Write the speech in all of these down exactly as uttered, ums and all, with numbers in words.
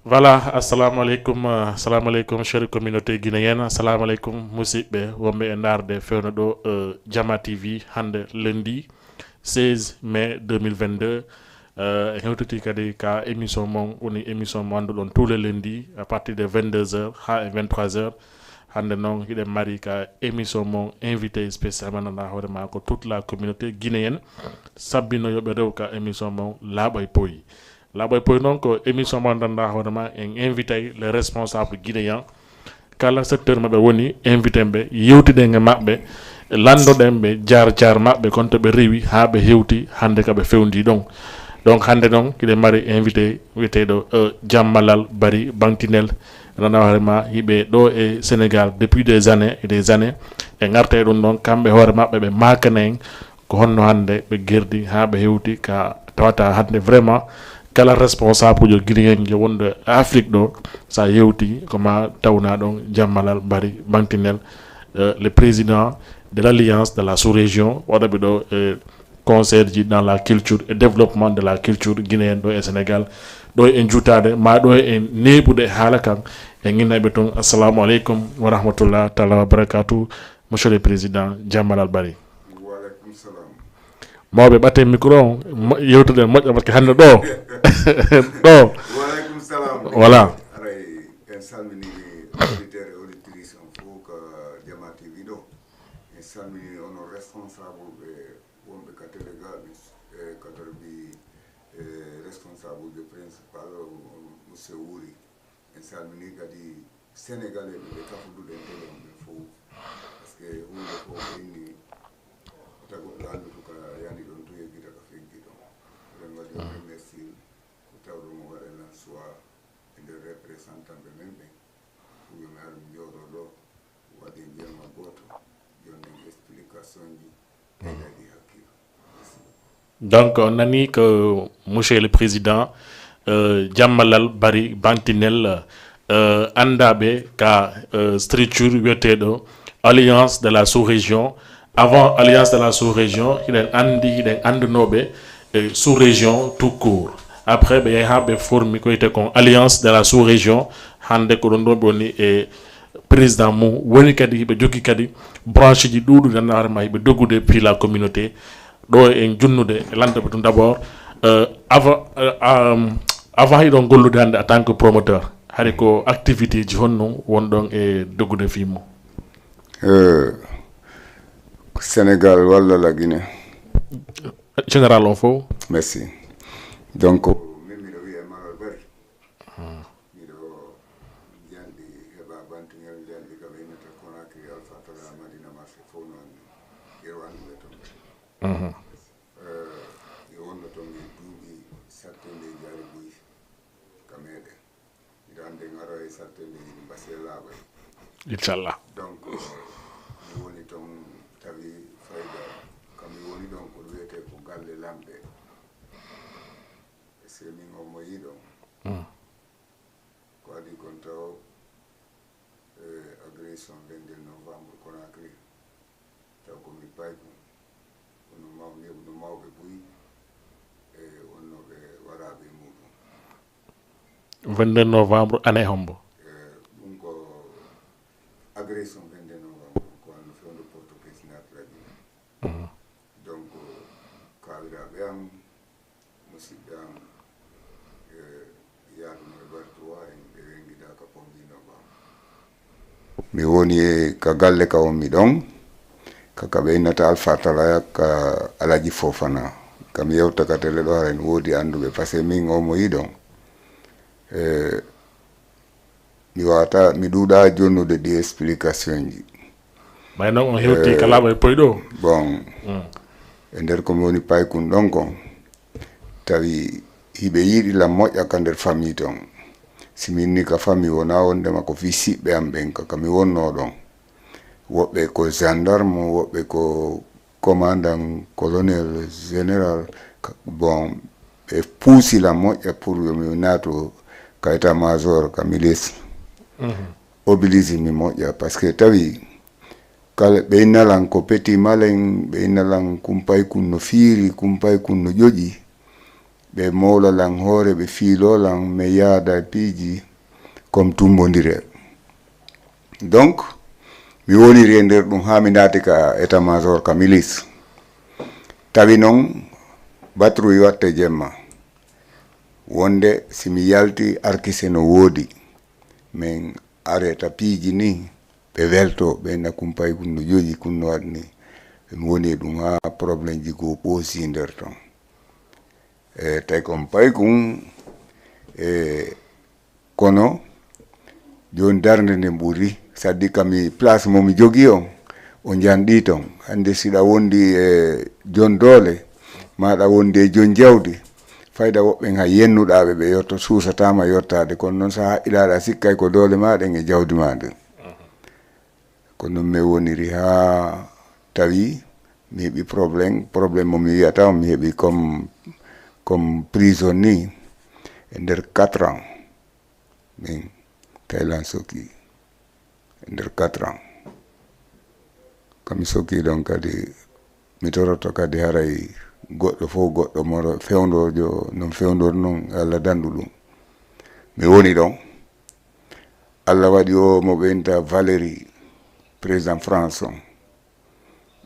Voilà, assalamu aleykum, euh, assalamu aleykum, chère communauté guinéenne, assalamu aleykum, musidɓe wonɓe e ndaarde fewndo ɗo, euh, Jama T V, hannde lundi seize mai deux mille vingt-deux. Euh, en hewtiti kadi ka émission mon, woni émission mo annduɗon tous les lundis à partir de vingt-deux heures haa e vingt-trois heures. Hannde noon hiɗen mari ka émission mon invité spécial mo ngannduɗaa hoore maa ko toute la communauté guinéenne sabbino yo ɓe rew ka émission mon Laaɓa e Poy. Laaɓa e Poy noon ko émission mo ngannduɗaa hoore maa en invité les responsables guinéens, kala secteur maɓɓe woni, invité ɓe, yewtiɗen e maɓɓe, lanndoɗen ɓe jaar jaar maɓɓe, kon to ɓe rewi haa ɓe hewti hannde ka ɓe fewndi ɗon. Donc hannde noon hiɗen mari invité wiyeteeɗo, euh, Jammalal Bari Bantinel. Ngannduɗaa hoore maa hiɓe ɗo e Sénégal depuis des années et des années. En ngarta e ɗum ɗon, kamɓe hoore maɓɓe ɓe maakana en ko honno hannde ɓe gerdi haa ɓe hewti ka tawata hannde vraiment kala responsable ujo guinéen jo wonɗo e Afrique ɗo, sa yewti ko ma tawna ɗon Jammalal Bari Bantinel, euh, le président de l'Alliance de la sous-région, waɗaɓe ɗo, euh, conseil ji dans la culture et développement de la culture guinéenne ɗo e Sénégal. Ɗo en juutaade, ma ɗo en neeɓude haala kan, en innaɓe toon, assalamu aleykum wa rahmatullah taala wa barakatuh, monsieur le président Jammalal Bari. Wa aleykum salam. Mawɓe, ɓatten micro on, mo-, yewtuɗen moƴƴa, parce que hannde ɗo, ɗo. Wa aleykum salam. Voilà. Aray, en salmini auditeur et auditrice on fof ka Jama T V ɗo. En salmini onon responsable ɓe wonɓe ka télé ga, e ka darbi, e responsable de principal, on, on, monsieur Wuri. En salmini kadi Sénégalais ɓe, ɓe kafuduɗen télé on ɓe fof. Parce que huunde fof ko inni, wota goɗɗo anndu to ka yani ɗon, to yeggita ka feggi ɗon. Eɗen waɗi on remercier, ko tawɗo mo waɗanan choix e nder représentant ɓe men ɓen. Pour yo mi ar mi jooɗo ɗo, waɗen jeema gooto, jonnen explication ji, ɓeyda ɗi hakkilo. Merci. Donc, on nani que monsieur le président, euh, Jammalal Bari Bantinel, euh, anndaɓe ka, euh, structure wiyeteɗo Alliance de la sous-région. Avant Alliance de la sous-région, hiɗen anndi, hiɗen anndunoɓe, euh, sous-région tout court. Après, ɓe yahi haa ɓe formi ko wiyetee kon Alliance de la sous-région. Hannde ko ɗum ɗon ɓe woni e président mum. Woni kadi hiɓe jogii kadi branche ji ɗuuɗuɗi, ngannduɗaa hoore maa hiɓe doggude puis la communauté. Ɗo en junnude e lanndaaɓe tun d'abord, euh, avant, euh, euh, avant hiɗon gollude hannde en tant que promoteur, hari ko activité ji honno wonɗon e doggude fii mum? Euh, Sénégal walla la Guinée? Général on fof. Merci. Donc, min miɗo wiyee Malal Bari. Miɗo janɗi heɓa Bantingel, janɗi ka ɓe innata Conakry, Alpha Talla, Madina Marché, fof noon. Yeru annduɓe toon ɓe. Mhm. Eh, mi wonno toon e duuɓi satteende e jaari buy ka meɗen. Miɗo anndi en aroya e satteende e ɗiɗi mbasi e laaɓay. Inchallah. Donc, mi woni toon tawi fayda ka mi woni ɗon ko wiyetee ko galle lamɓe. Parce que min on mo yiɗon. Mm. Ko adii kon taw, eh, agression vingt-deux novembre Conakry. Taw ko mi paykun. Kono mawɓe, no mawɓe buy, e wonnooɓe waraaɓe e muɗum. Vingt-deux novembre, année hombo? Eh, ɗum ko agression vingt-deux novembre, ko no fewndo portugais naatira Guinée. Mhm. Donc, kaawiraaɓe am, musidɓe am, eh, yaaduno e Bartuwa, en ɓe wenngidaa ka Pombi Novembre. Mi woni e ka galle ka wonmi ɗon, ka, ka ɓe innata Alpha Talaya, ka Alaji Fofana. Ka mi yewta ka télé ɗo, hara ene woodi annduɓe, parce que min o mo yiɗon. Eh, mi wata, mi ɗuuɗa jonnude ɗi explication ji. Ɓay noon on hewti, eh, ka laaɓa e poy ɗo. Bon. Mm. E nder ko mi woni paykun ɗon kon, tawi hiɓe yiɗi lan moƴƴa ka nder famille ton. Si min ni ka famille wona wondema ko fii siɓɓe am ɓen ka, ka mi wonno ɗon. Woɓɓe ko gendarme, woɓɓe ko commandant, colonel, général, ka, bon, ɓe puusi lan moƴƴa pour yo mi naato ka état major, ka milice. Mhm. Oblige mi moƴƴa, parce que tawi kala ɓe inna lan ko Petit Malin, ɓe inna lan kumpay kun no fiiri, kumpay kun no ƴoƴi. ɓe mowla lan hoore, ɓe fiiloo lan, mi yaada e piiji comme tumbondire. Donc, mi woniri e nder ɗum haa mi naati ka état-major, ka milice. Tawi noon, batterie watte jemma. Wonde si mi yalti, arkise no woodi. Min areta piiji ni, ɓe welto, ɓe na kumpay kun no joji, kun no waɗni. Mi woni e ɗum haa problème ji goo ɓoosi nder ton. E, tawi ko mi payi kun, e, kono jooni darnde nden ɓuri, saddi ka mi place mo mi jogii on, o njanɗii ton. Hannde siɗa wondi e jon doole, maa ɗa wondi e jon jawdi, fayda woɓɓen hay yennuɗaa ɓe, ɓe yotto, suusataama yottaade, kono noon so a haqqilaaɗo a sikkay ko doole maa ɗen e jawdi maa ndin. Ko noon mi woniri haa tawi mi heɓi problème, problème mo mi wiyata on, mi heɓi comme, comme prison ni, e nder quatre ans. Min, Thailand sokki e nder quatre ans. Ko mi sokki ɗon kadi, mi toroto kadi haray goɗɗo fof, goɗɗo moro fewndoojo, non fewndor non, Allah dandu ɗum. Mi woni ɗon. Allah waɗi o mo ɓe inta Valéry, président France on.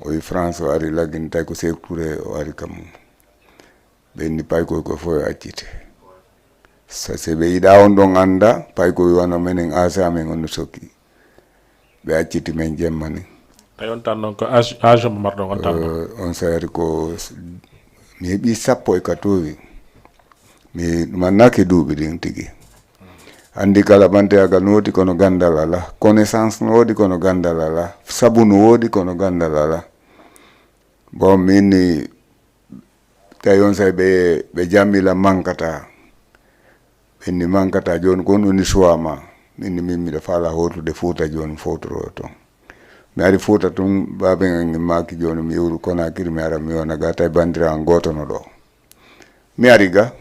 O wi France o ari laggini, tawi ko Sékou Touré o ari kam. Ɓe inni paykoy ko fof yo accite. Sa, se ɓe yiɗa on ɗon annda, paykoy wano menen asa men on no sokki. Ɓe acciti men jemma ni. Tawi on tan noon ko âge, âge mo marɗon on tan noon? Euh, on sayari ko s-, mi heɓi sappo e quatorze. Mi ɗumannaki duuɓi ɗin tigi. Anndi kala ɓanteyagal no woodi kono ganndal alaa. Connaissance no woodi kono ganndal alaa. Sabu no woodi kono ganndal alaa. Bon, min ni, tawi on say ɓe, ɓe jammi la mankata. Ɓe ni mankata jooni ko on woni suwa ma. Min ni min miɗo faala hootude Fuuta jooni fowtoro ton. Mi ari Fuuta tun, baaben an maaki jooni mi iwru Konakiri, mi ara mi wona ga, tawi banndiraawo an gooto no ɗo. Mi ari ga.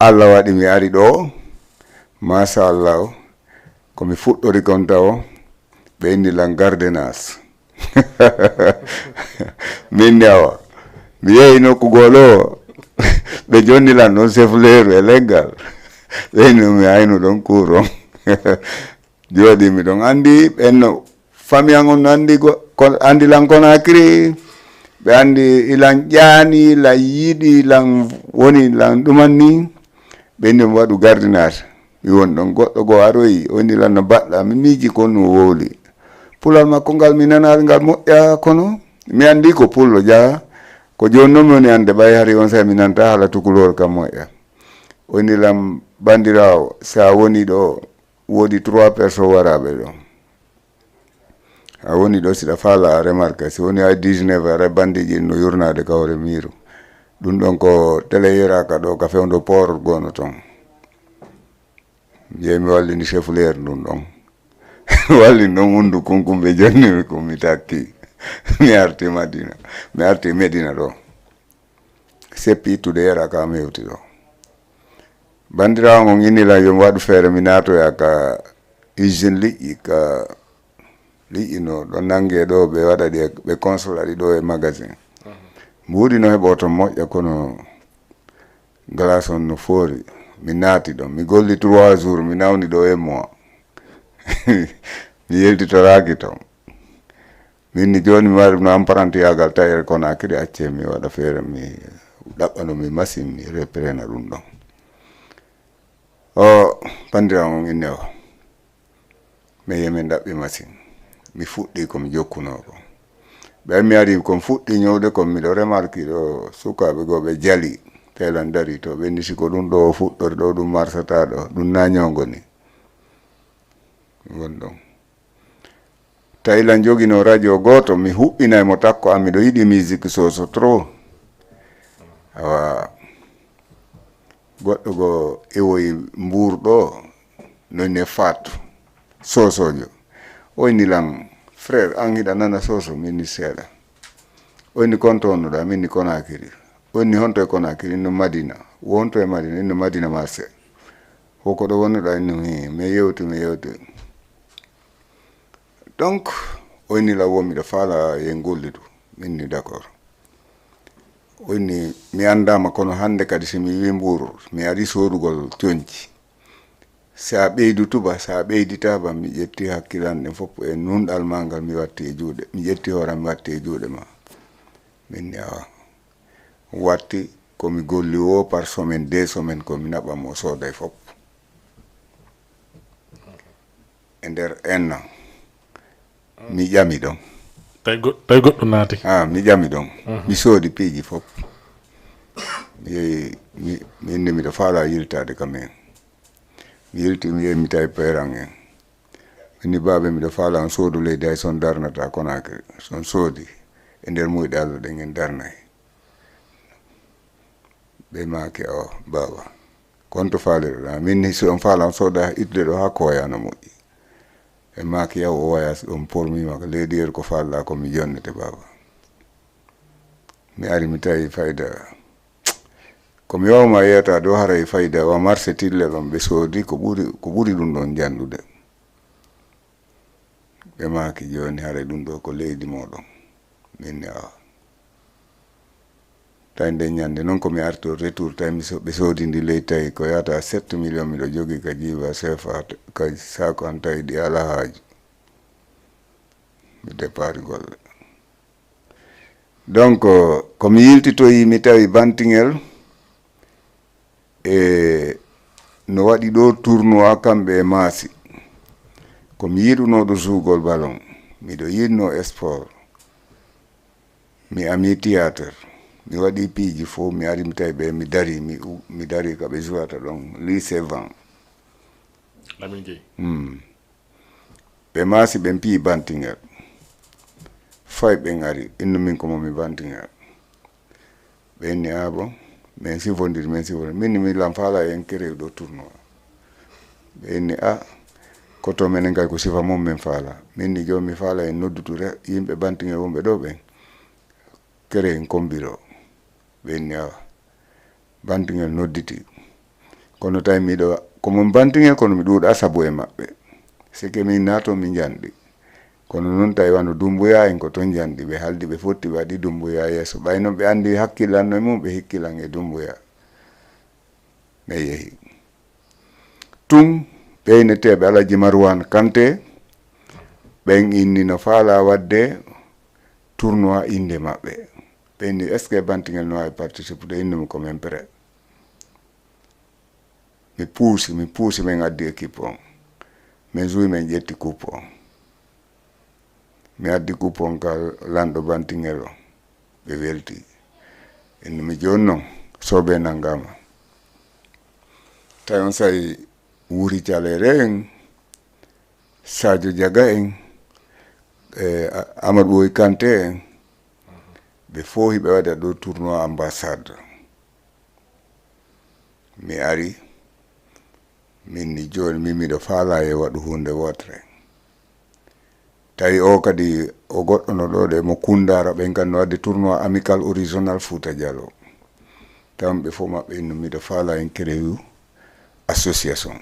Allah waɗi mi ari ɗo. Machallah. Ko mi fuɗɗori kon tawo. Ɓe inni lan gardenas. Min ni awa. Mi yehi nokku golo. Ɓe jonni lan ɗon sefleeru e leggal. Ɓe inni mi aynu ɗon kuuron. Jooɗii mi ɗon. Anndi ɓen no, fami an on no anndi go-, ko-, anndi lan Konakiri. Ɓe anndi ilan ƴaani, ilan yiɗi, ilan woni, ilan ɗuman ni. Ɓe inni mi waɗu gardinaat. Mi woni ɗon, goɗɗo goo aroyi, o inni lan no baɗɗa. Mi miiji ko no wowli. Pulal makko ngal mi nanaali ngal moƴƴa, kono mi anndi ko pullo jaa. Ko jooni noon mi woni annde ɓay hari on say mi nanta haala tukuloor kam moƴƴa. O inni lan, banndiraawo, sa woni ɗo, woodi trois personnes waraaɓe ɗo. A woni ɗo, siɗa faala a remarque, si woni hay dix-neuf heures, bandiiji no yurnaade ka hoore miiru. Ɗum ɗon ko télé yeraka ɗo ka fewndo port gono ton. Jeyi mi wallini chef leer ɗum ɗon. Wallini ɗon wundu kunkumbe jonni mi kun mi takki. Mi arti Madina. Mi arti Medina ɗo. Seppi ittude yara ka mi hewti ɗo. Banndiraawo ngon inni lan yo mi waɗu feere mi naatoya ka usine liƴƴi, ka liƴƴi no ɗo nannge ɗo ɓe waɗa ɗi, ɓe consola ɗi ɗo e magasin. Mbuuɗi no heɓo ton moƴƴa kono glace on no foori. Mi naati ɗon, mi golli trois jours, mi nawni ɗo e mois. Mi yeltitoraaki ton. Min ni jooni mi wari no apprentiyaagal taƴere Konakiri, accee mi waɗa feere, mi ɗaɓɓano mi machine, mi reprena ɗum ɗon. O banndiraawo on inni o, mi yehi min ɗaɓɓi machine. Mi fuɗɗi ko mi jokkunoo ko. Ɓay mi ari ko mi fuɗɗi ñowde kon miɗo remarki ɗo sukaaɓe goo ɓe jali, telan dari to, ɓe nisi ko ɗum ɗo o fuɗɗori ɗo, ɗum marsata ɗo, ɗum na ñawngo ni. Ngon ɗon. Tawi lan joginoo radio gooto, mi huɓɓinay mo takko, an miɗo yiɗi musique soso trop. Awa, goɗɗo go iwoyi Mbuur ɗo, no ne Faatu, sosojo. O inni lan, "Frère, an hiɗa nana soso?" Min ni seeɗa. O inni, "Kon to wonnoɗa?" Min ni, "Konakiri." O inni, "Honto e Konakiri?" Inno, "Madina." "Wonto e Madina?" Inno, "Madina marché." "Ko ko ɗo wonnoɗa?" Inno, "Hi." Mi yewti, mi yewti. Donc, o inni lan, "Wo miɗo faala yen gollidu." Min ni, "D'accord." Woni mi anndaama, kono hannde kadi, si mi wii Mbuur, mi ari soodugol coñci. Si a ɓeydu tuba, si a ɓeyditaa ba, mi ƴetti hakkilan ɗen fof e nunɗal maa ngal, mi watti e juuɗe, mi ƴetti hooram, mi watti e juuɗe maa. Min ni awa. Watti ko mi golli woo par semaine, deux semaines, ko mi naɓa mo sooday fof. E nder un an, mi ƴami ɗon. Tawi go-, tawi goɗɗo naati. Ah, mi ƴami ɗon. Mhm. Mi soodi piiji fof. Mi yehi, mi, mi inni miɗo faalaa yiltaade kam en. Mi yilti, mi yehi, mi tawi peeran en. Mi inni, "Baaba, miɗo faalaa on soodu leydi, hay so on darnataa Konaakiri. So on soodi, e nder muyɗe Alla ɗen, en darnay." Ɓe maaki, "Awa, baaba, ko honto faaliroɗaa?" Min ni, "Si on faalaa, on sooda ittude ɗo haa Kooya no moƴƴi." Ɓe maaki, "Yaw, o waya, si on pormi ma ko leydi yeru, ko faalɗaa ko mi jonnete, baaba." Mi ari, mi tawi fayda. Ko mi waawma yeyata ɗo, haray fayda wa marché Tillel on ɓe soodi ko ɓuri, ko ɓuri ɗum ɗon janndude. Ɓe maaki, "Jooni haray ɗum ɗo ko leydi mooɗon." Min ni, "Awa." Tawi nden ñande non ko mi arto retour, tawi mi so-, ɓe soodi ndi leydi, tawi ko yahata sept millions miɗo jogii ka jiiba C F A, ka saako an, tawi ɗi alaa haaju. Mi départ golle. Donc, ko mi yiltitoyi, mi tawi Bantingel e no waɗi ɗo tournoi kamɓe e Maasi. Ko mi yiɗunooɗo suugol ballon, miɗo yiɗnoo sport. Mi ami théâtre, mi waɗi piiji fof, mi ari mi tawi ɓe, mi dari, mi u-, mi dari ka ɓe jouata ɗon, lycée Van. Lamine Gueye. Hmm. Ɓe maasi, ɓen piyi Bantingel. Fay ɓen ari, innu min ko mo mi Bantingel. Ɓe inni, "Ah bon?" Min sifondiri, min sifondiri. Min ni mi lan faala en kere ɗo tournoi. Ɓe inni, "Ah, ko to menen kay ko sifa mum min faala." Min ni jooni mi faala en noddutude yimɓe Bantingel wonɓe ɗo ɓen. Kere en kombiro. Ɓe inni, "Awa." Bantingel nodditi. Kono tawi miɗo, ko mon Bantingel, kono mi ɗuuɗa sabu e maɓɓe. Sike min naato mi njanɗi. Kono noon tawi wano Dumbuya en ko toon njanɗi, ɓe haldi, ɓe fotti, ɓe waɗi Dumbuya yeeso. Ɓay noon ɓe anndi hakkilanno e mum, ɓe hikkilan e Dumbuya. Mi yehi. Tun ɓeyneteeɓe Alaji Marwan Kante, ɓen inni no faala waɗde tournoi innde maɓɓe. Ɓe inni, "Est-ce que Bantingel no waawi participude?" Inni mo ko min prêt. Mi puusi, mi puusi, min addi équipe on. Min joué, min ƴetti coupe on. Mi addi coupe on ka lanɗo Bantingel on. Ɓe welti. Inni mi jooni non, soobee nangama. Tawi on sa'i Wuri Calere en, Sadio Diaga en, e, A-, Amadou Boy Kanté en, ɓe fof hiɓe waɗa ɗo tournoi ambassade. Mi ari, min ni jooni, min miɗo faalaa e waɗu huunde wootere. Tawi o kadi, o goɗɗo no ɗo de mo Kundara, ɓen kan no waɗde tournoi amical au régional Fouta Djalo. Tawi ɓe fof maɓɓe innu miɗo faalaa en créer association.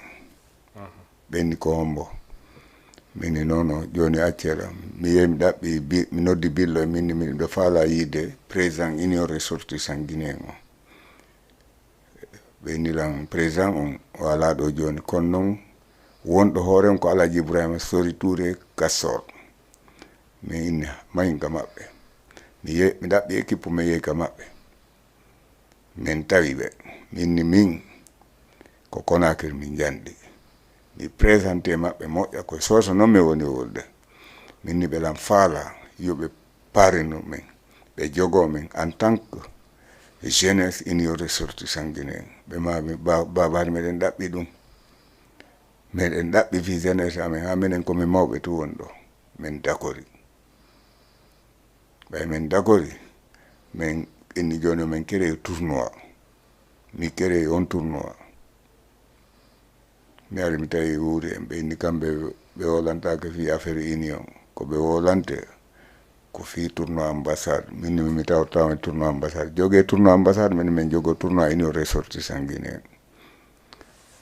Ɓe inni ko hombo? Min ni non non, jooni accee ɗam. Mi yehi mi ɗaɓɓi bi-, mi noddi Billo, min ni miɗo faalaa yiide président Union Ressortissant Guinéen on. Ɓe inni lan président on o alaa ɗo jooni, kono non wonɗo hoore on ko Alhaji Ibrahima Sori Touré Kassor. Mi inni mahin ka maɓɓe. Mi ye-, mi ɗaɓɓi équipe, mi yehi ka maɓɓe. Min tawi ɓe. Min ni min ko Conakry min njanɗi. Mi présenté maɓɓe moƴƴa, ko Soso non mi woni wolde. Min ni ɓe lan faala yo ɓe parrainu min, ɓe jogoo min en tant que jeunesse Union Ressortissant Guinéen. Ɓe maaki, "Ba-, babaari, meɗen ɗaɓɓi ɗum. Meɗen ɗaɓɓi fii jeunesse amen, haa minen ko min mawɓe tun woni ɗo." Min dakori. Ɓay min dakori, min inni jooni min créer tournoi. Mi créer on tournoi. Mi ari mi tawi Wuuri en, ɓe inni kamɓe ɓe wowlantaake fii affaire union. Ko ɓe wowlante ko fii tournoi ambassade. Min ni mi tawtaama tournoi ambassade. Jogee tournoi ambassade, min min jogoo tournoi Union Ressortissant Guinéen.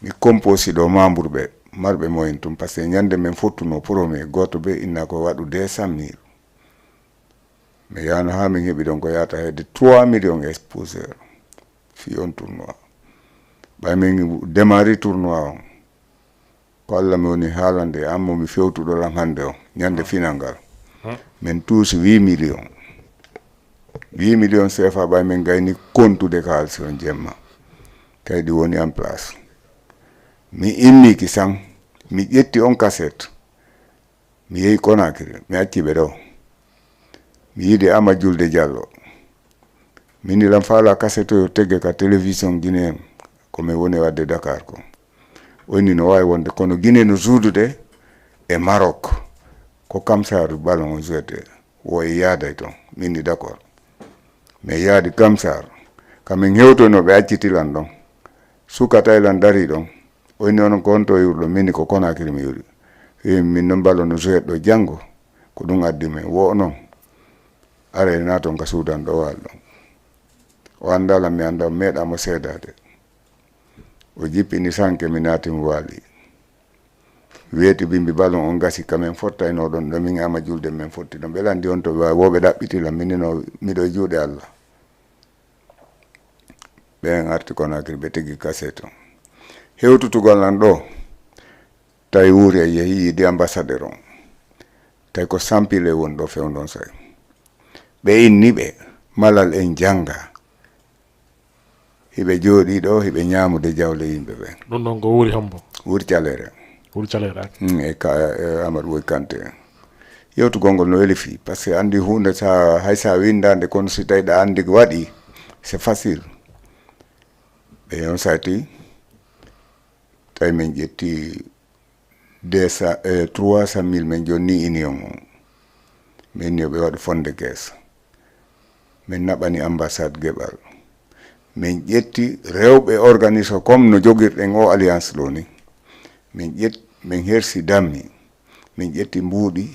Mi composé ɗo membre ɓe, marɓe moyen tun, parce que ñande min fottunoo premier, gooto ɓe inna ko waɗu deux cent mille. Mi yahno haa min heɓi ɗon ko yahata hedde trois millions exposeur fii on tournoi. Ɓay min démarri tournoi on, ko Alla mi woni haalande e an mo mi fewtuɗo lan hannde on, ñande final ngal. Min tuusi huit millions. Huit millions C F A ɓay min gayni kontude kaalisi on jemma. Tawi ɗi woni en place. Mi immii ki san, mi ƴetti on cassette. Mi yehi Conakry, mi acci ɓe ɗo. Mi yiidi Ama Julde Jallo. Min ni lan faala cassette yo tegge ka télévision Guinée, ko min woni wadde Dakar ko. O inni no waawi wonde, kono Guinée no juudude e Maroc. Ko Kamsar ballon on jouete, wo e yaaday ton. Min ni d'accord. Mi yaadi Kamsar. Ka min hewtono ɓe acciti lan ɗon. Suka tawi lan dari ɗon. O inni onon ko honto yurɗon? Min ni ko Conakry mi yuri. Wi min non ballon no jouete ɗo janngo. Ko ɗum addi min. Wo non. Are naaton ka suudan ɗo waal ɗon. O anndaa lan mi anndaa, o meeɗaa mo seedaade. O jippini sanke, mi naati, mi waali. Weeti bimbi ballon on gasi ka men fottayno ɗon, ɗo min Ama Julde men fotti ɗon. Ɓe landi on to wa-, wo ɓe ɗaɓɓiti lan, min no miɗo e juuɗe Alla. Ɓen arti Conakry, ɓe tigi cassette on. Hewtutugol lan ɗo, tawi wuuri e yehi yiidi ambassadeur on. Tawi ko Sampile woni ɗo fewndon say. Ɓe inni ɓe, Malal en jannga. Hiɓe jooɗii ɗo, hiɓe ñaamude jawle yimɓe ɓen. Ɗum ɗon ko wuuri hombo? Wuuri Caleere. Wuuri Caleere, ak. Mm, e ka, e Amadou Boy Kanté. Yewtugol ngol no weli fii, parce que anndi huunde sa, hay sa winndaande, kono si tawi ɗa anndi ko waɗi, c'est facile. Ɓe on sati, tawi min ƴetti deux cents, eh, trois cent mille, min jonni union o. Min ni ɓe waɗi fonde kees. Min naɓani ambassade Geɓal. Min ƴetti rewɓe organise comme no jogirɗen o alliance ɗo ni. Min ƴet-, min hersi dammi. Min ƴetti mbuuɗi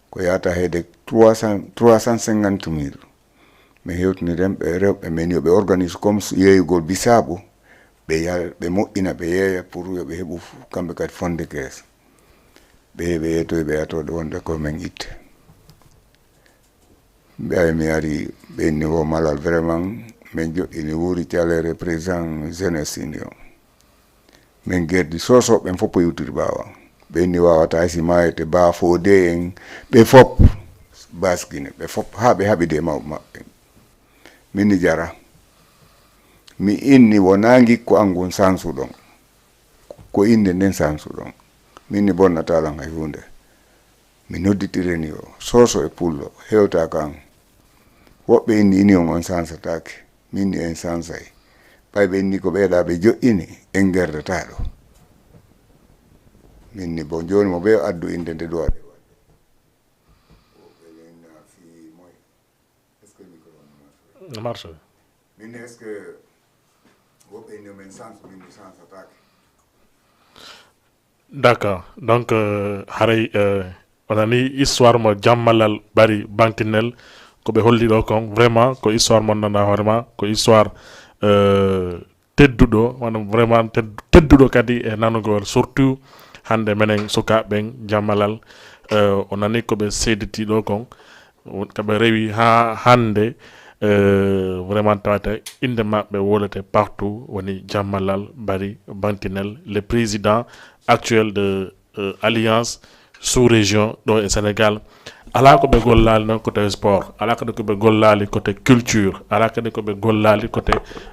ko yahata heede trois cents, trois cent cinquante mille. Min hewtini ren ɓe rewɓe men yo ɓe organise comme yeeyugol bisaabu. Ɓe ya-, ɓe moƴƴina, ɓe yeeya pour yo ɓe heɓu f-, kamɓe kadi fonde kees. Ɓe, ɓe yettoyi ɓe yatoɗo wonde ko men itte. Ɓe ay mi ari, ɓe inni wo Malal vraiment, men joɗɗini wuuri Caleere président jeunesse union. Min gerdi soso ɓen fof o yewtiri ɓaawa. Ɓe inni wawata si maayete ba foode en, ɓe fof basgine, ɓe fof haa ɓe haɓidi e mawɓe maɓɓe. Min ni jara. Mi inni wona ngikku an ngun sansuɗon. Ko innde nden sansuɗon. Min ni bonnata lan hay huunde. Mi nodditireni o, soso e pullo, hewta kan. Woɓɓe inni ini on, on sansataake. Min ni en sansay. Ɓay ɓe inni ko ɓeeɗa ɓe joɗɗini, en gerdata ɗo. Min ni bon, jooni mo ɓe addu innde nde ɗo waɗe. Woɓɓe ɓe inna fii moy? Est-ce que micro on marche? No marche. Min ni est-ce que woɓɓe inni men sansu, min ni sansataake? D'accord. Donc, euh, haray, euh, on a ni histoire mo Jammalal Bari Bantinel, ko ɓe holli ɗo kon, vraiment, ko histoire mo nana hoore ma, ko histoire, euh, tedduɗo, wano vraiment ted-, tedduɗo kadi e nanugol, surtout hannde menen sukaaɓe ɓen Jammalal, euh, o nani ko ɓe seediti ɗo kon, ko ɓe rewi haa hannde, euh, vraiment tawata innde maɓɓe wolete partout, woni Jammalal Bari Bantinel, le président actuel de, euh, Alliance sous-région ɗo e Sénégal. Alaa ko ɓe gollaali noon côté sport, alaa kadi ko ɓe gollaali côté culture, alaa kadi ko ɓe gollaali côté,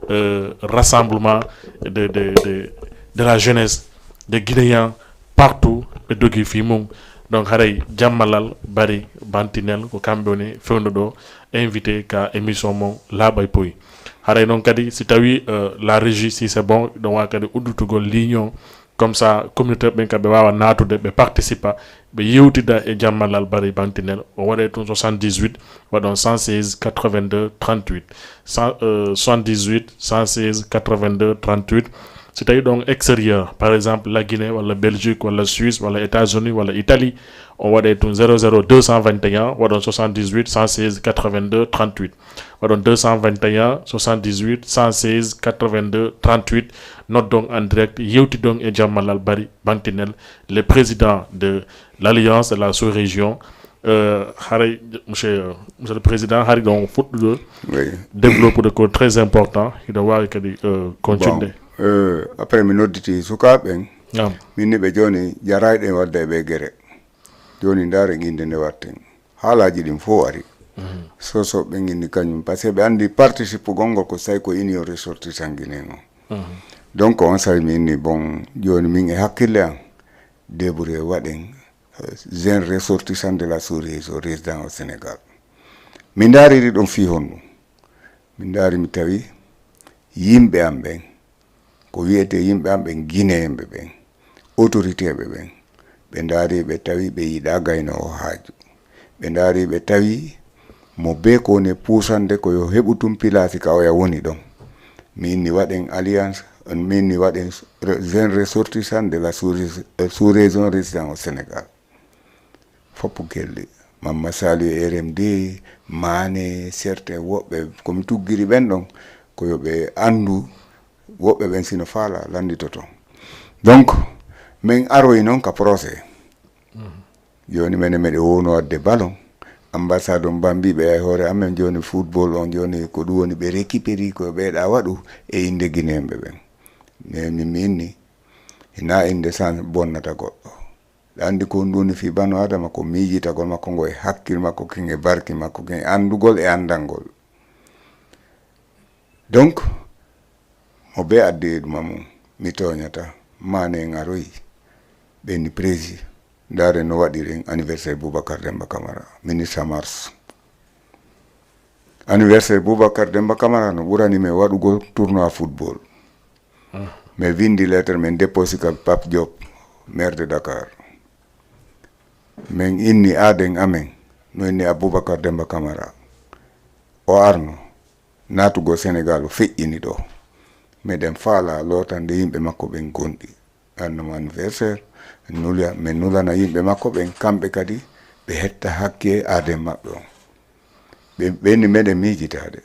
euh, rassemblement de, de, de, de la jeunesse de Guinéen partout ɓe dogi fii mum. Donc haray Jammalal Bari Bantinel ko kamɓe woni fewndo ɗo invité ka émission mon Laaɓa e Poy. Haray noon kadi si tawi, euh, la régie, si c'est bon, ɗon wawa kadi udditugol ligne o. Comme ça, communauté ɓen ka ɓe wawa naatude, ɓe participa, ɓe yewtida e Jammalal Bari Bantinel. O waɗe tun soixante-dix-huit, waɗon cent seize quatre-vingt-deux trente-huit. Cent, euh, soixante-dix-huit cent seize quatre-vingt-deux trente-huit. Si tawi ɗon extérieur, par exemple, la Guinée, walla Belgique, walla Suisse, walla États-Unis, walla Italie, on waɗe tun zéro zéro deux cent vingt et un, waɗon soixante-dix-huit cent seize quatre-vingt-deux trente-huit. Waɗon deux cent vingt et un soixante-dix-huit cent seize quatre-vingt-deux trente-huit. Noddon en direct, yewtidon e Jammalal Bari Bantinel, le président de l'Alliance de la sous-région, Euh, haray, monsieur, monsieur le président, hari ɗon fuɗɗude, oui, développude ko très important, hiɗo waawi kadi, euh, continude. Bon, euh, après mi nodditi sukaaɓe ɓen, min ni ɓe jooni jarayɗen wadde e ɓe gere. Jooni ndaaren innde nde watten. Haalaaji ɗin fof ari. Soso ɓen inni kañum, parce que ɓe anndi participe gongol ko say ko union ressortissant Guinée non. Donc on say mi inni bon, jooni min e hakkille an, débrouiller waɗen, euh, jeune ressortissant de la sous-région résident au Sénégal. Mi ndaariri ɗum fii honɗum? Mi ndaari mi tawi yimɓe am ɓen, ko wiyetee yimɓe am ɓen, Guinéen ɓe ɓen, autorité ɓe ɓen, ɓe ndaari ɓe tawi ɓe yiɗaa gaynoowo haaju. Ɓe ndaari ɓe tawi mo bee ko woni puusande ko yo heɓu tun pilaasi ka oya woni ɗon. Mi inni waɗen alliance, mi inni waɗen re-, jeune ressortissant de la sous-, euh, sous-région résident au Sénégal. Fof gelli. Mamma Saliou R M D, Mané, certains woɓɓe, ko mi tuggiri ɓen ɗon, ko yo ɓe anndu, woɓɓe ɓen sino faala, lannditoto. Donc, min aroyi noon ka procès. Jooni menen meɗen wowno waɗde ballon. Ambassade on bambi ɓe e hoore amen jooni football on jooni ko ɗum woni ɓe récupéri ko ɓeeɗa waɗu e innde Guinéen ɓe ɓen. Mais min mi inni, hina innde san bonnata goɗɗo. Ɗa anndi ko ɗum woni fii banu Adama ko miijitagol makko ngo e hakkil makko kin e barki makko kin e anndugol e anndangol. Donc, mo bee addi e ɗuma mum, mi tooñata, maane en aroyi, ɓe ni prési, ndaare no waɗiren anniversaire Boubacar Demba Camara, ministre mars. Anniversaire Boubacar Demba Camara no ɓurani men waɗugol tournoi football. Mi vindi lettre men déposé ka Pape Diop, maire de Dakar. Min inni aaden amen, no inni Aboubacar Demba Camara. O arno, naatugol Sénégal, o feƴƴini ɗo. Meɗen faala lootande yimɓe makko ɓen gonɗi. Arno mo anniversaire, nula, min nulana yimɓe makko ɓen, kamɓe kadi, ɓe hetta hakke aaden maɓɓe on. Ɓe, ɓe inni meɗen miijitaade.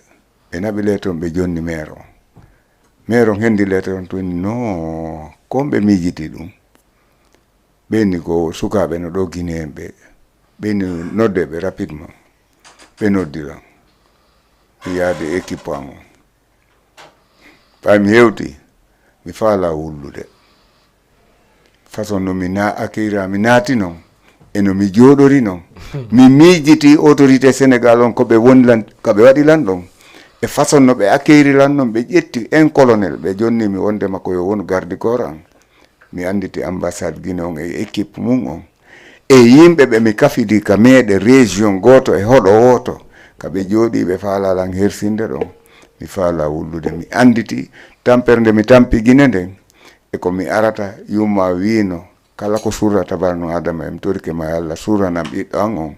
Ɓe naɓi lettre on, ɓe jonni maire on. Maire on hendi lettre on, tun inni, no, ko ɓe miijiti ɗum. Ɓe inni ko sukaaɓe no ɗo Guinéen ɓe. Ɓe inni nodde ɓe rapidement. Ɓe noddira. Mi yaade équipe am on. Ɓay mi hewti, mi faala wullude. Façon no mi na-, accueillir, mi naati non, e no mi jooɗori non. Mi miijiti autorité Sénégal on ko ɓe woni lan, ka ɓe waɗi lan ɗon. E façon no ɓe accueillir lan non, ɓe ƴetti un colonel, ɓe jonni mi wonde makko yo won garde corps an. Mi annditi ambassade Guinée on e équipe mum on. E yimɓe ɓe mi kafidi ka meeɗe région gooto e hoɗo wooto. Ka ɓe jooɗii ɓe faala lan hersinde ɗon. Mi faala wullude. Mi annditi tampere nde mi tampi Guinée nden. E ko mi arata yumma wiino. Kala ko surrata banu Adama, e mi torike ma Alla surranam ɓiɗɗo an on.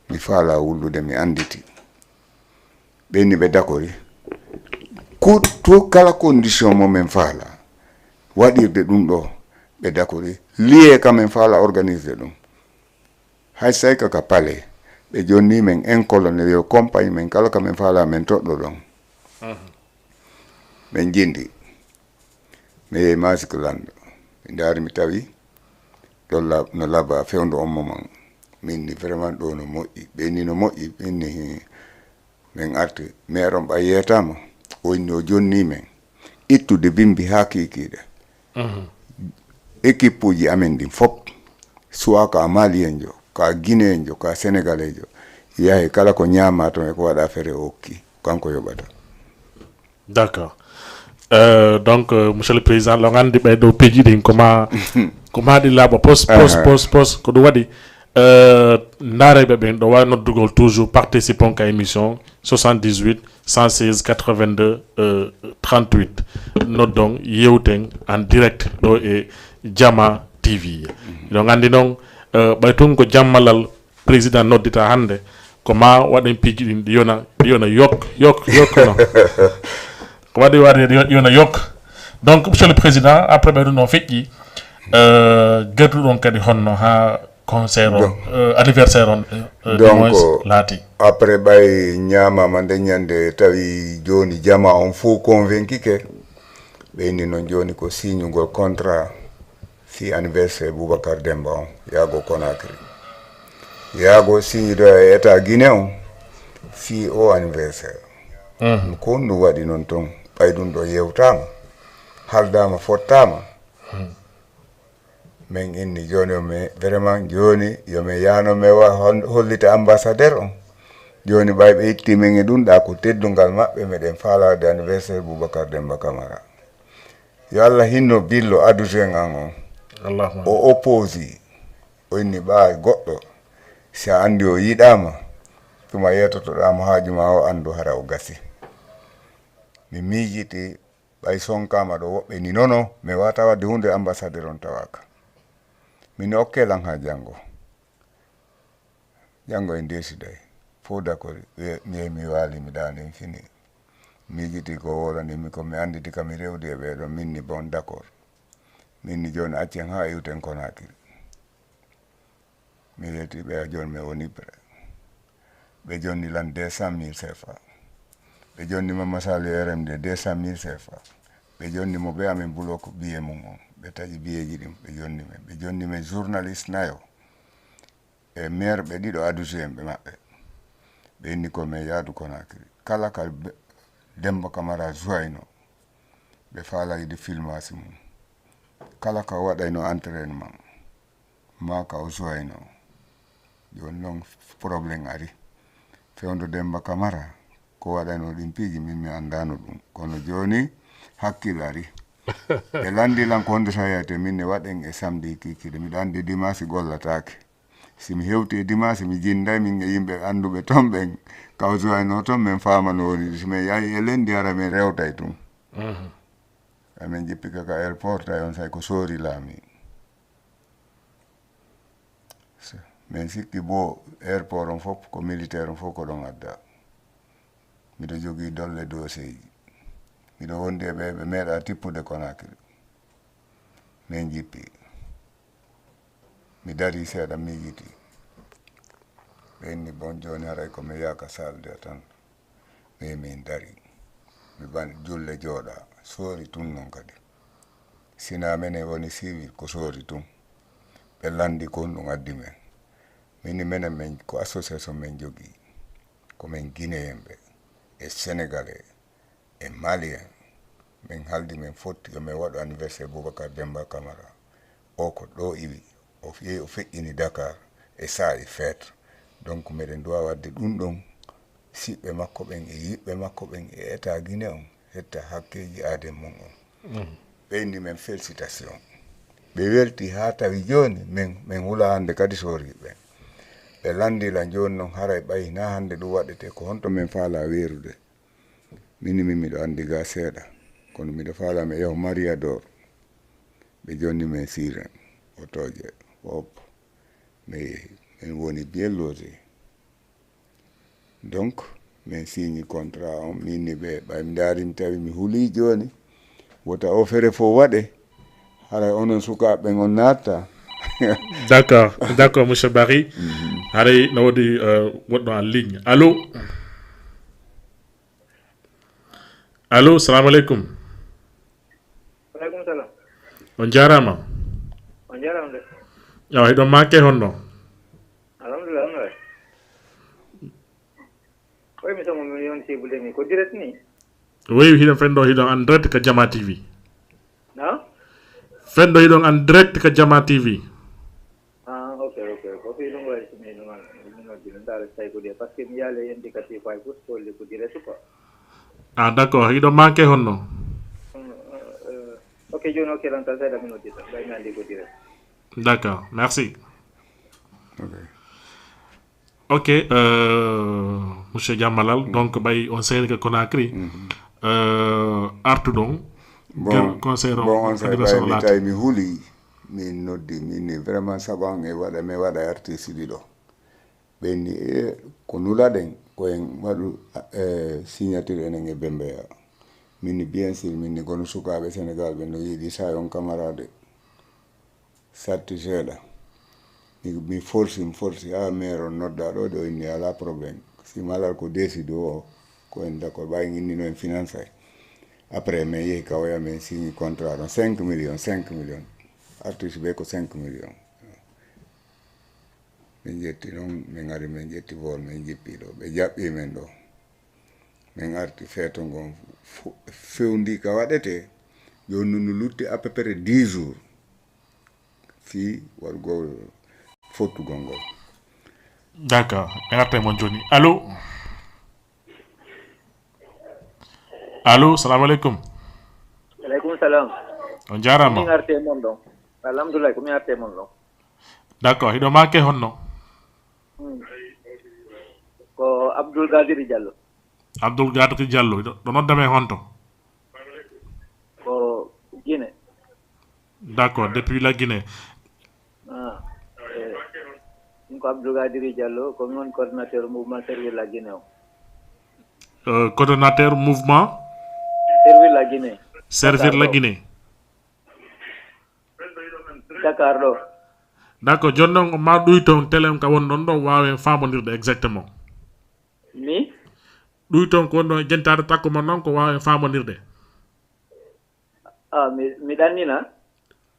Mi faala wullude, mi annditi. Ɓe ni ɓe dakori. Ku-, tout kala condition mo min faala waɗirde ɗum ɗo, ɓe dakori. Liye ka min faala organiser ɗum. Hay say ka ka palais, ɓe jonni min un colonel yo compagnie min kala ka min faala min toɗɗo ɗon. Min jindi. Mi yehi Masik Lanɗo. Mi ndaari mi tawi ɗo la-, no laba fewndo on moment. Min ni vraiment ɗo no moƴƴi. Ɓe ni no moƴƴi. Min ni hi-, min arti. Maire on ɓay yeetaama. O inni o jonni min. Ittude bimbi haa kiikiiɗe. Équipe uji amen ɗin fop. Soit ka Malien jo, ka Guinéen jo, ka Sénégalais jo. Yahi kala ko ñaama ton e ko waɗa fere o okki. Kanko yoɓata. D'accord. Euh, donc, euh, monsieur le président, lo nganndi ɓay ɗo piiji ɗin ko ma, ko ma ɗi laaɓa pos, pos, pos, pos, ko ɗum waɗi, euh, ndaarayɓe ɓen ɗo waawi noddugol toujours participant ka émission soixante-dix-huit, cent seize, quatre-vingt-deux, euh, trente-huit. Noddon, yewten en direct ɗo e Jama T V. Lo nganndi noon, euh, ɓay tun ko jammalal président noddita hannde, ko ma waɗen piiji ɗin, ɗi yona, ɗi yona yok, yok, yok, non. Ko waɗi waɗi ɗi yona yok. Donc, monsieur le président, après ɓe ɗum no feƴƴi, euh, gerdu ɗon kadi honno ha concert on, euh, anniversaire on, euh, euh, du moins, laati. Après ɓay ñaamama nde ñande tawi jooni jama on fof convaincu ke, ɓe inni noon jooni ko signugol contrat fii anniversaire Boubacar Demba on, yaago Conakry. Yaago siñido e état Guinée on fii o anniversaire. Ko honɗum waɗi noon toon? Ɓay ɗum ɗo yewtaama, haldaama, fottaama. Min inni jooni, o mi vraiment jooni yo mi yaano mi wa hol-, hollita ambassadeur on. Jooni ɓay ɓe itti min e ɗum ɗa ko teddungal maɓɓe, miɗen faalaade anniversaire Boubacar Demba Camara. Yo Allah hinno billo addude en an on. Allahumma. O opposé, o inni ɓaay goɗɗo, si a anndi o yiɗaama, tuma yetotoɗaa mo haaju ma o anndu hara o gasi. Mi miijiti, ɓay sonkaama ɗo woɓɓe ni nono, mi waata waɗde huunde ambassadeur on tawaaka. Min okke lan haa janngo. Janngo en deesiday. Fof d'accord, wi-, mi yehi mi waali, mi ɗaani, mi fini. Miijiti ko wowlani mi ko mi annditi ka mi rewdi e ɓee ɗon, min ni bon d'accord. Min ni jooni accen haa iwten Conakry. Mi yetti ɓe jooni mi woni prêt. Ɓe jonni lan deux cent mille C F A. Ɓe jonni Mama Sali R M D deux cent mille C F A. Ɓe jonni mo ɓe amen bloc billet mum on. Ɓe taƴi billetji ɗin, ɓe jonni men. Ɓe jonni men journaliste nayo. E maire ɓe ɗiɗo addude en ɓe maɓɓe. Ɓe inni ko men yaadu Conakry. Kala ka be-, Demba Camara joino, ɓe faala yiide filmasi mum. Kala ka waɗayno entraînement, maa ka o joino. Jooni noon problème ari. Fewndo Demba Camara, ko waɗayno ɗin piiji, min mi anndaano ɗum. Kono jooni hakkil ari. Ɓe lanndi lan ko honde sayate, min ne waɗen e samedi kikiɗe. Miɗo anndi dimanche gollataake. Si mi hewti e dimanche, mi jinnday min e yimɓe annduɓe toon ɓen, ka o joino toon, min faama no woni. Si min yahi e lenndi, hara min rewtay tun. Mhm. Amin jippi ka, ka airport, tawi on say ko soori laami. Se-, min sikki bo airport on fof, ko militaire on fof ko ɗon adda. Miɗo jogii dolle doseeji. Miɗo wondi e ɓe, ɓe meeɗa tippude Conakry. Min jippi. Mi darii seeɗa, miijiti. Ɓe inni, bon, jooni haray ko mi yaaka salle de tan. Ɓe min darii. Mi ɓan julle jooɗa. Soori tun non kadi. Sina menen woni civil, ko soori tun. Ɓe lanndi ko honɗum addi men. Min ni menen men ko association men jogii. Ko men Guinéen ɓe e Sénégalais. E Malien, min haaldi min fotti yo min waɗu anniversaire Boubacar Demba Camara. O ko ɗo iwi, o yehi o feƴƴini Dakar e saa'i fête. Donc, meɗen duwa waɗde ɗum ɗon, siɓɓe makko ɓen e yiɓɓe makko ɓen e État Guinée on, hetta hakkeeji aaden mum on. Mhm. Ɓe inni men félicitation. Ɓe welti haa tawi jooni, min, min hula hannde kadi sooriiɓe. Ɓe lanndila jooni noon, haray ɓay na hannde ɗum waɗetee, ko honto min faala weerude? Min, min miɗo anndi ga seeɗa, kono miɗo faala mi yahu Mariador. Ɓe jonni min siren, otooje, wop. Mi yehi, min woni bien logé. Donc, min signi contrat on, min ni ɓe, ɓay mi ndaari mi tawi mi hulii jooni. Wota o fere fof waɗe, haray onon sukaaɓe ɓen on naatta. D'accord, d'accord, monsieur Barry. Mhm. Haray no woodi, euh, woɗɗo en ligne. Allô? Allô, salamu aleykum. Waleykum salam. On jaaraama. On jaaraama de. Awa, hiɗon maake honno? Alhamdulillah, honno waay? Ko émission mo min yoni sibude ni, ko direct ni? Oui, hiɗon fenndo, hiɗon en direct ka Jama T V. Na? Fenndo hiɗon en direct ka Jama T V. Ah, ok, ok. Ko fii ɗum waɗi so mi ɗum an, mi noddi, mi ndaara si tawi ko ɗiya, parce que mi yaali e indicatif ay fof, so holli ko direct quoi. Ah, d'accord. Hiɗo manque honno? Mm, euh, ok, jooni ok, lan tan seeɗa mi noddi tan, ɓay mi anndi ko direct. D'accord, merci. Ok. Ok, euh, monsieur Diambalal, donc, ɓay on seeni ko Conakry, euh, artuɗon, bon, quel conseil bon, on anniversaire ɓay mi laati? Tawi mi huli, min noddi, min ni vraiment sabu an e waɗa, mi waɗa artiste ɗiɗo. Ɓen ni, e, ko nulaɗen, ko en waɗu, e, signature enen e Bembeya. Min ni, bien sûr, min ni kono sukaaɓe Sénégal ɓe no yiɗi sa yon camarade. Satti seeɗa. Mi, mi forsi, mi forsi, haa maire on nodda ɗo, ɗo inni alaa problème. Si malal ko décide o, ko en d'accord, ɓay innino en finance ay. Après, min yehi ka oya, min signi contrat ɗon cinq millions, cinq millions. Artiste ɓe ko cinq millions. Min njetti noon, min ngari min njetti bool, min njippi ɗo. Ɓe jaɓɓi min ɗo. Min arti feeto ngon fo-, fewndi ka waɗetee. Jooni no lutti à peu près dix jours. Fii waɗugol fottugol ngol. D'accord. Mi arta e mon jooni. Allo? Allo, salamu aleykum. Aleykum salam. On jaaraama. Min arte mon ɗon. Alhamdulillah, ko min arte mon ɗon. D'accord. Hiɗo maake honno? Ko Abdoul Gadiri Diallo. Abdoul Gadri Diallo. Hiɗo, ɗo nodda men honto? Ko Guinée. D'accord. Depuis la Guinée. Ah, eh, min ko Abdoul Gadiri Diallo, ko min woni coordinateur mouvement Servir la Guinée o. Euh, coordonnateur mouvement Servir la Guinée. Servir la Dakar ɗo. Guinée. Dakar ɗo. D'accord. Jooni noon ma ɗuy toon télé on ka won ɗon ɗo waawen faamondirde exactement. Mi? Ɗuy toon ko won ɗon e jentaade takko mon noon ko waawen faamondirde. Ah, mi, mi ɗannina.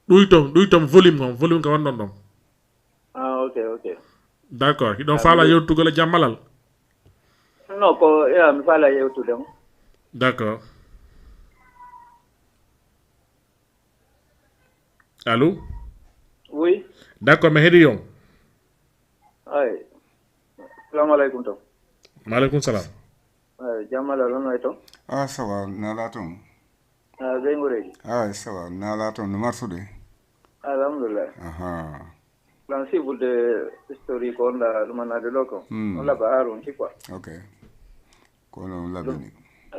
Ɗuy toon, ɗuy toon volume on, volume ka won ɗon ɗon. Ah, ok, ok. D'accord. Hiɗon faala yewtugol e jammalal? No, ko ya mi faala yewtude mo. D'accord. Allo? Oui. D'accord, mi heɗi on. Ay. Assalamu aleykum to. Maaleykum salam. Ay, jammalal on way to. Ah, ça va, naalaa toon? Ah, ɓe ngureji. Ah, ça va, naalaa toon, no marsude? Alhamdulillah. Aha, Lan sibulde historique on da ɗum anade ɗo ko. Hmm. On laba haru on ci quoi. Ok. Kono on labini.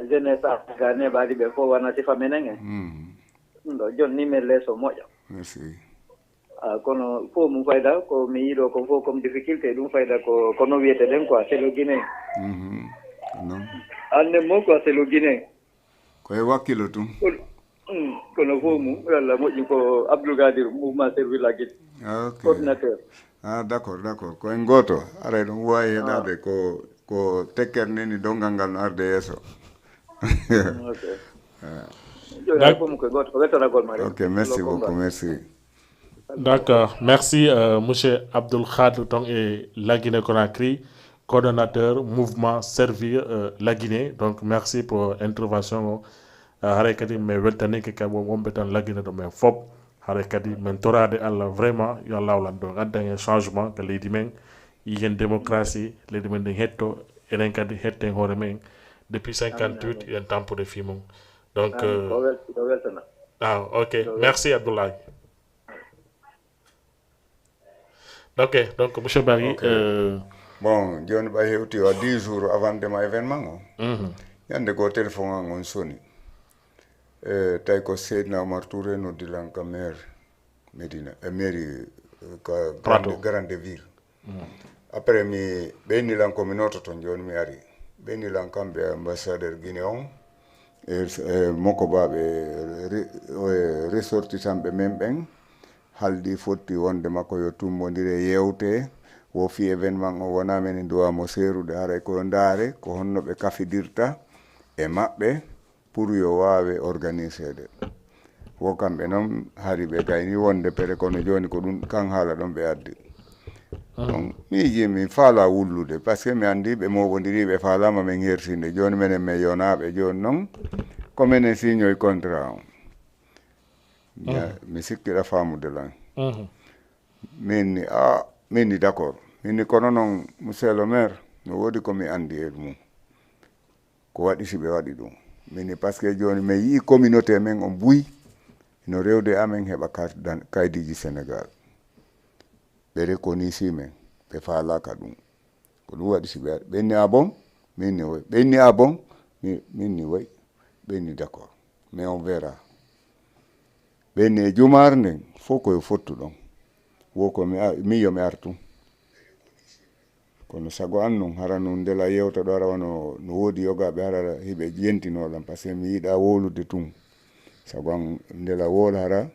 Jeunesse a ga ne baɗi ɓe fof wana sifa menen en. Hmm. Ɗum ɗo jon ni men leeso moƴƴa. Merci. Ah, kono fof mum fayda ko mi yiɗo ko fof comme difficulté ɗum fayda ko kono wiyete ɗen quoi c'est le Guinéen. Mhm. Ko noon. Anne mo quoi c'est le Guinéen. Ko e wakkilo tun. Kono, mm, kono fof mum Allah moƴƴi ko Abdoul Gadir mouvement servir la Guinée. Ok. Coordinateur. Ah, d'accord, d'accord. Ko en gooto. Aray ɗum waawi heɗaade ko, ko tekkere nde ni donngal ngal no arde yeeso. Ok. Jooni hay fof mum ko gooto ko wettanagol ma rek. Ok, merci beaucoup, merci. D'accord. Merci, euh, monsieur Abdoul Khadr ton e La Guinée Conakry, coordonnateur mouvement Servir, euh, la Guinée. Donc merci pour intervention o. Euh, haray kadi mi weltanike kadi wonɓe tan La Guinée ɗo men fof. Haray kadi min toraade Allah vraiment yo Allah wallan ɗo addan en changement ka leydi men, yiyen démocratie, leydi men ndin hetto, enen kadi hetten hoore men. Depuis cinquante-huit eɗen tampude fii mum. Donc Amin. Ko wel- ko weltana. Ah, ok. Merci Abdoulaye. Ok, donc monsieur Barry, Ok. Euh, Bon, jooni ɓay hewti o dix jours avant de ma événement o. Mhm. Ñande goo téléphone an on soni. E tawi ko Seydina Omar Touré noddi lan ka maire Médina, e mairie, eh, ka Plateau. grande, grande ville. Après mi ɓeyni lan ko mi noto toon, jooni mi ari. Ɓeyni lan kamɓe ambassadeur Guinée on, e, e moko baɓe re- e ressortissant ɓe men ɓen, haldi fotti wonde makko yo tummondire yewte, wo fi événement o wona men duwa mo seerude, haray ko ndaare ko honno ɓe kafidirta e maɓɓe pour yo waawe organiseede. Wo kamɓe noon hari ɓe gayni wonde pere kono jooni ko ɗum kan haala ɗon ɓe addi. Donc miiji mi faala wullude parce que mi anndi ɓe mooɓondiri ɓe faalama men hersinde jooni menen men yonaaɓe jooni noon ko menen signoy contrat on. Mi sikkiɗa faamude lan. Min ni a min ni d'accord min ni kono noon monsieur le maire no woodi ko mi anndi e ɗum. Ko waɗi si ɓe waɗi ɗum min ni parce que jooni mi yii communauté men on buy no rewde amen heɓa carte d'an- kaydiji Sénégal. Ɓe reconnaissir men ɓe faalaka ɗum. Ko ɗum waɗi si ɓe waɗi ɓenni a bon min ni woy ɓenni a bon min ni woy ɓenni d'accord mais on verra. Ɓenni e jumaare nden fof koye fottu ɗon. Wo ko mi a- min yo mi artu. Kono sago an nun hara nun ndela yewta ɗo hara wano no woodi yogaaɓe hara hiɓe yentinoo lan parce que mi yiɗa wowlude tun. Sago an ndela wowla hara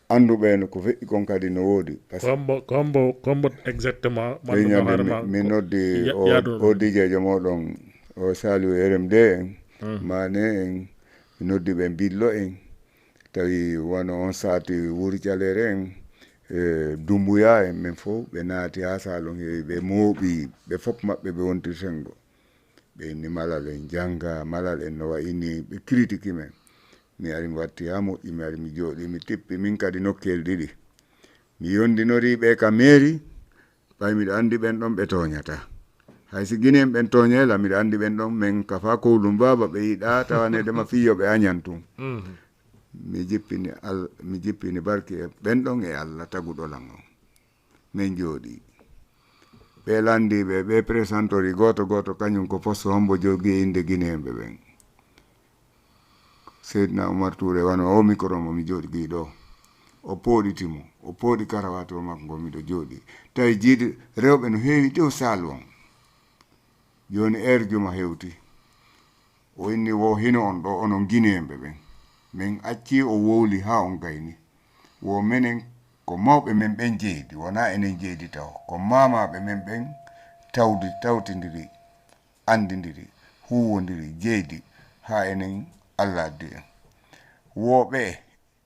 annduɓe no ko feƴƴi kon kadi no woodi. Parce que kombo kombo kombo exactement ɓe ñande mi- mi noddi o o dijeejo mooɗon o Saliou R M D en Mane en mi noddi ɓe Billo en tawi wano on saati Wuri Jalere en E Dumbuya en ɓen fof, ɓe naati haa salon, heewi, ɓe mooɓi, ɓe fof maɓɓe ɓe wontiri senngo. Ɓe inni malal en jannga, malal en no wayi ni, ɓe kritiki men. Mi ari mi watti haa moƴƴi, mi ari mi jooɗi, mi tippi min kadi nokkeel ɗiɗi. Mi yondinori ɓe ka meeri, ɓay miɗo anndi ɓen ɗon ɓe tooñata. Hay si Gine en ɓen tooñay la, miɗo anndi ɓen ɗon, men ka faa Kowlum Baaba ɓe yiɗaa tawaneede ma fii yo ɓe añan tun. Mi jippini Al-, mi jippini barki e ɓen ɗon e Alla taguɗo lan on. Men jooɗii. Ɓe lanndii ɓe, ɓe presentori gooto gooto, kañum ko poste hombo jogii innde Gineyeenɓe ɓen. Seydina Umar Tuure wano o mikoro mo mi jooɗii ɗo. O pooɗiti mo, o pooɗi karawaati o makko ngo miɗo jooɗii. Tawi jiidi rewɓe no heewi dow salon. Jooni heure juma hewti. O inni wo hino on ɗo, onon Gineyeenɓe ɓen. Men accii o wowli haa on gayni. Wo menen ko mawɓe men ɓen jeydi, wonaa enen jeydi taw. Ko maamaaɓe men ɓen tawdi, tawtindiri, anndindiri, huuwondiri, jeydi, haa enen Alla addi en. Wo ɓe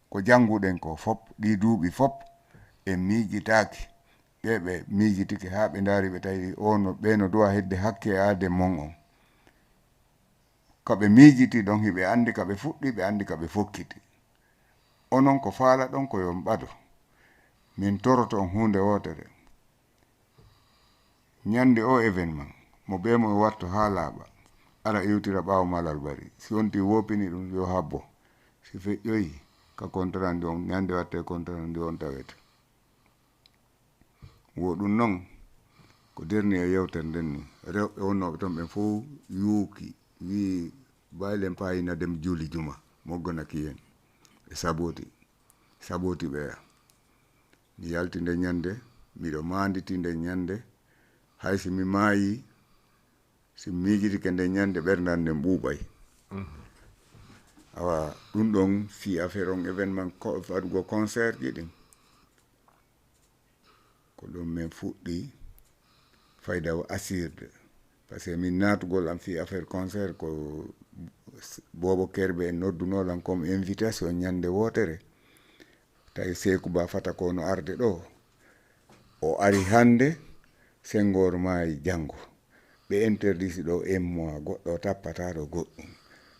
ko jannguɗen ko fop, ɗii duuɓi fop, en miijitaaki. Ɓe, ɓe miijitike haa ɓe ndaari, ɓe tawi o no, ɓe no duwa hedde hakke aade mon on. Ka ɓe miijiti ɗon, hiɓe anndi ka ɓe fuɗɗi, ɓe anndi ka ɓe fokkiti. Onon ko faalaɗon ko yo on ɓado. Min toroto on huunde wootere. Ñande o événement, mo bee mo e watto haa laaɓa, ara iwtira ɓaawo Malal Bari. Si on tigi woopini ɗum, yo habbo. Si feƴƴoyi, ka contrat ndi on, ñande watte contrat ndi on tawete. Wo ɗum non, ko dernier yewtere nden ni. Rewɓe wonnooɓe ton ɓen fof yuuki, wi'i, "Baylen paayina dem juuli juma, moggonaki en." Ɓe sabooti, sabooti ɓeya. Mi yalti nde ñande, miɗo maanditi nde ñande. Hay si mi maayi, si mi miijitike nde ñande, ɓernde an nden ɓuuɓay. Awa, ɗum ɗon fii affaire on événement ko, waɗugo concert ji ɗin. Ko ɗum min fuɗɗi fayda o asirde. Par ce que min naatugol am fii affaire concert ko s-, Bobo Kerbe en noddunoo lan comme invitation ñande wootere. Tawi Seeku Ba Fata ko no arde ɗo. O ari hannde, Senghor maayi janngo. Ɓe interdisi ɗo un mois, goɗɗo tappataa ɗo goɗɗum.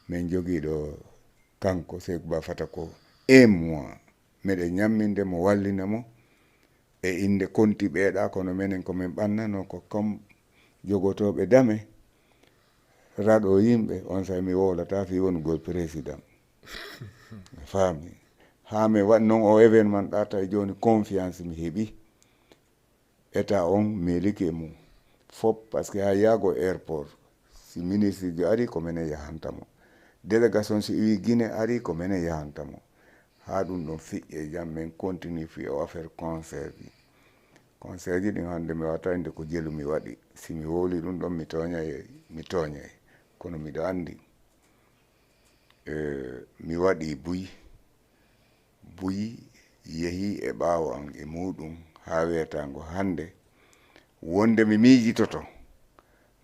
Min jogii ɗo kanko Seeku Ba Fata ko un mois. Meɗen ñamminde mo, wallina mo e innde konti ɓeeɗa, kono menen ko min ɓannanoo ko comme jogotooɓe dame, raɗo yimɓe, on say mi wowlataa fii wonugol président. Mi faami. Haa mi waɗi non o événement ɗa, tawi jooni confiance mi heɓi. État on miilike mum fop, parce que haa yaago airport, si ministre jo ari, ko menen yahanta mo. Délégation si iwi Guinée ari, ko menen yahanta mo. Haa ɗum ɗon fiƴƴe jam, men continue fii o affaire concert ji. Concert ji ɗin hannde mi wata inde ko jelu mi waɗi. Si mi wowli ɗum ɗon, mi tooñay, mi tooñay. Kono miɗo anndi, eh, mi waɗi buy. Buy yehi e ɓaawo an e muuɗum haa weetaango hannde, wonde mi miijitoto,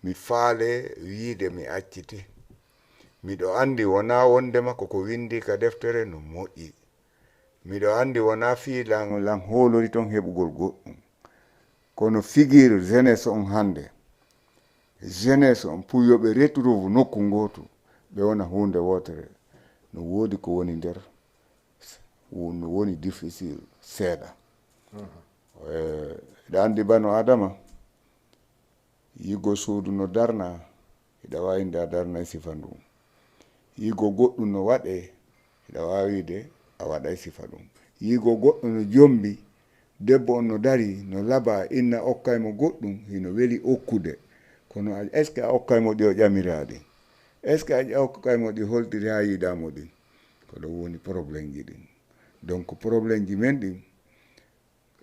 mi faale wiide mi acciti. Miɗo anndi wonaa wondema ko ko winndi ka deftere no moƴƴi. Miɗo anndi wonaa fii lan, lan hoolori ton heɓugol goɗɗum. Kono figure jeunesse on hannde, jeunesse on pour yo ɓe retrouve nokku ngootu, ɓe wona huunde wootere, no woodi ko woni nder, wo-, no woni difficile seeɗa. Eh, hiɗa anndi bano Adama, yigo suudu no darna, hiɗa waawi wiide a darnay sifa ndun. Yigo goɗɗum no waɗee, hiɗa waawi wiide a waɗay sifa ɗum. Yigo goɗɗo no jombi, debbo on no dari, no laba, inna okkay mo goɗɗum, hino weli okkude. Kono a, est-ce que a okkay mo ɗi o ƴamira ɗin? Est-ce que a okkay mo ɗi holtiri haa yiɗaa mo ɗin? Ko ɗon woni problème ji ɗin. Donc, problème ji men ɗin,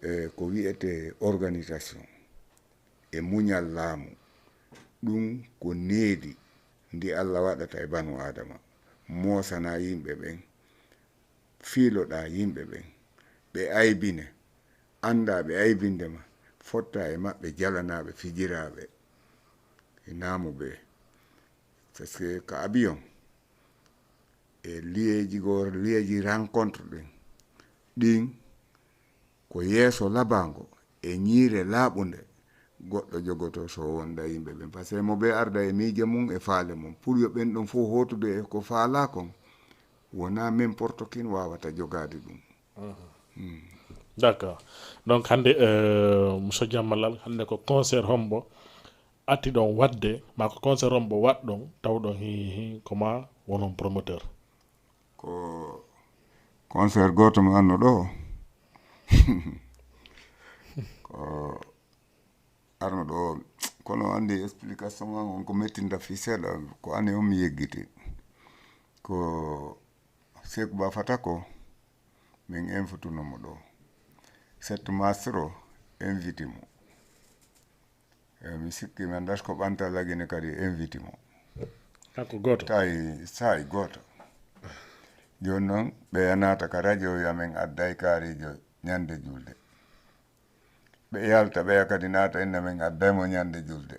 e ko wi'etee organisation e muñal laamu, ɗum ko needi ndi Alla waɗata e banu Aadama, moosana yimɓe ɓen, fiiloɗaa yimɓe ɓen, ɓe aybine, anndaa ɓe aybinde ma, fottaa e maɓɓe jalanaaɓe, fijiraaɓe, e naamuɓe. Parce que ka avion, e liyeeji goo, liyeeji rencontre ɗin, ɗin ko yeeso labaango e ñiire laaɓunde goɗɗo jogoto so wonda yimɓe ɓen. Parce que mo ɓe arda e miije mum e faale mum. Pour yo ɓen ɗon fof hootude e ko faalaa kon, wonaa n'importe qui waawata jogaade ɗum. D'accord. Donc hannde, euh, monsieur Jammalal, hannde ko concert hombo atti ɗon waɗde, ma ko concert hombo waɗɗon, tawɗon hi, hi, ko ma wonon promoteur? Ko concert gooto mo anno ɗo. Ko arno ɗo, kono anndi explication an on ko mettinta fii seeɗa, ko année on mi yeggiti. Ko Seku Ba Fatako, min infutuno mo ɗo. Sept mars o inviti mo. E mi sikki mi anndat ko Ɓantal Lagine kadi inviti mo. Kanko gooto? Tawi saa'i gooto. Jooni noon, ɓeya naata ka radio, wiya min adday kaarijo ñande julde. Ɓe yalta, ɓeya kadi naata, inna min adday mo ñande julde.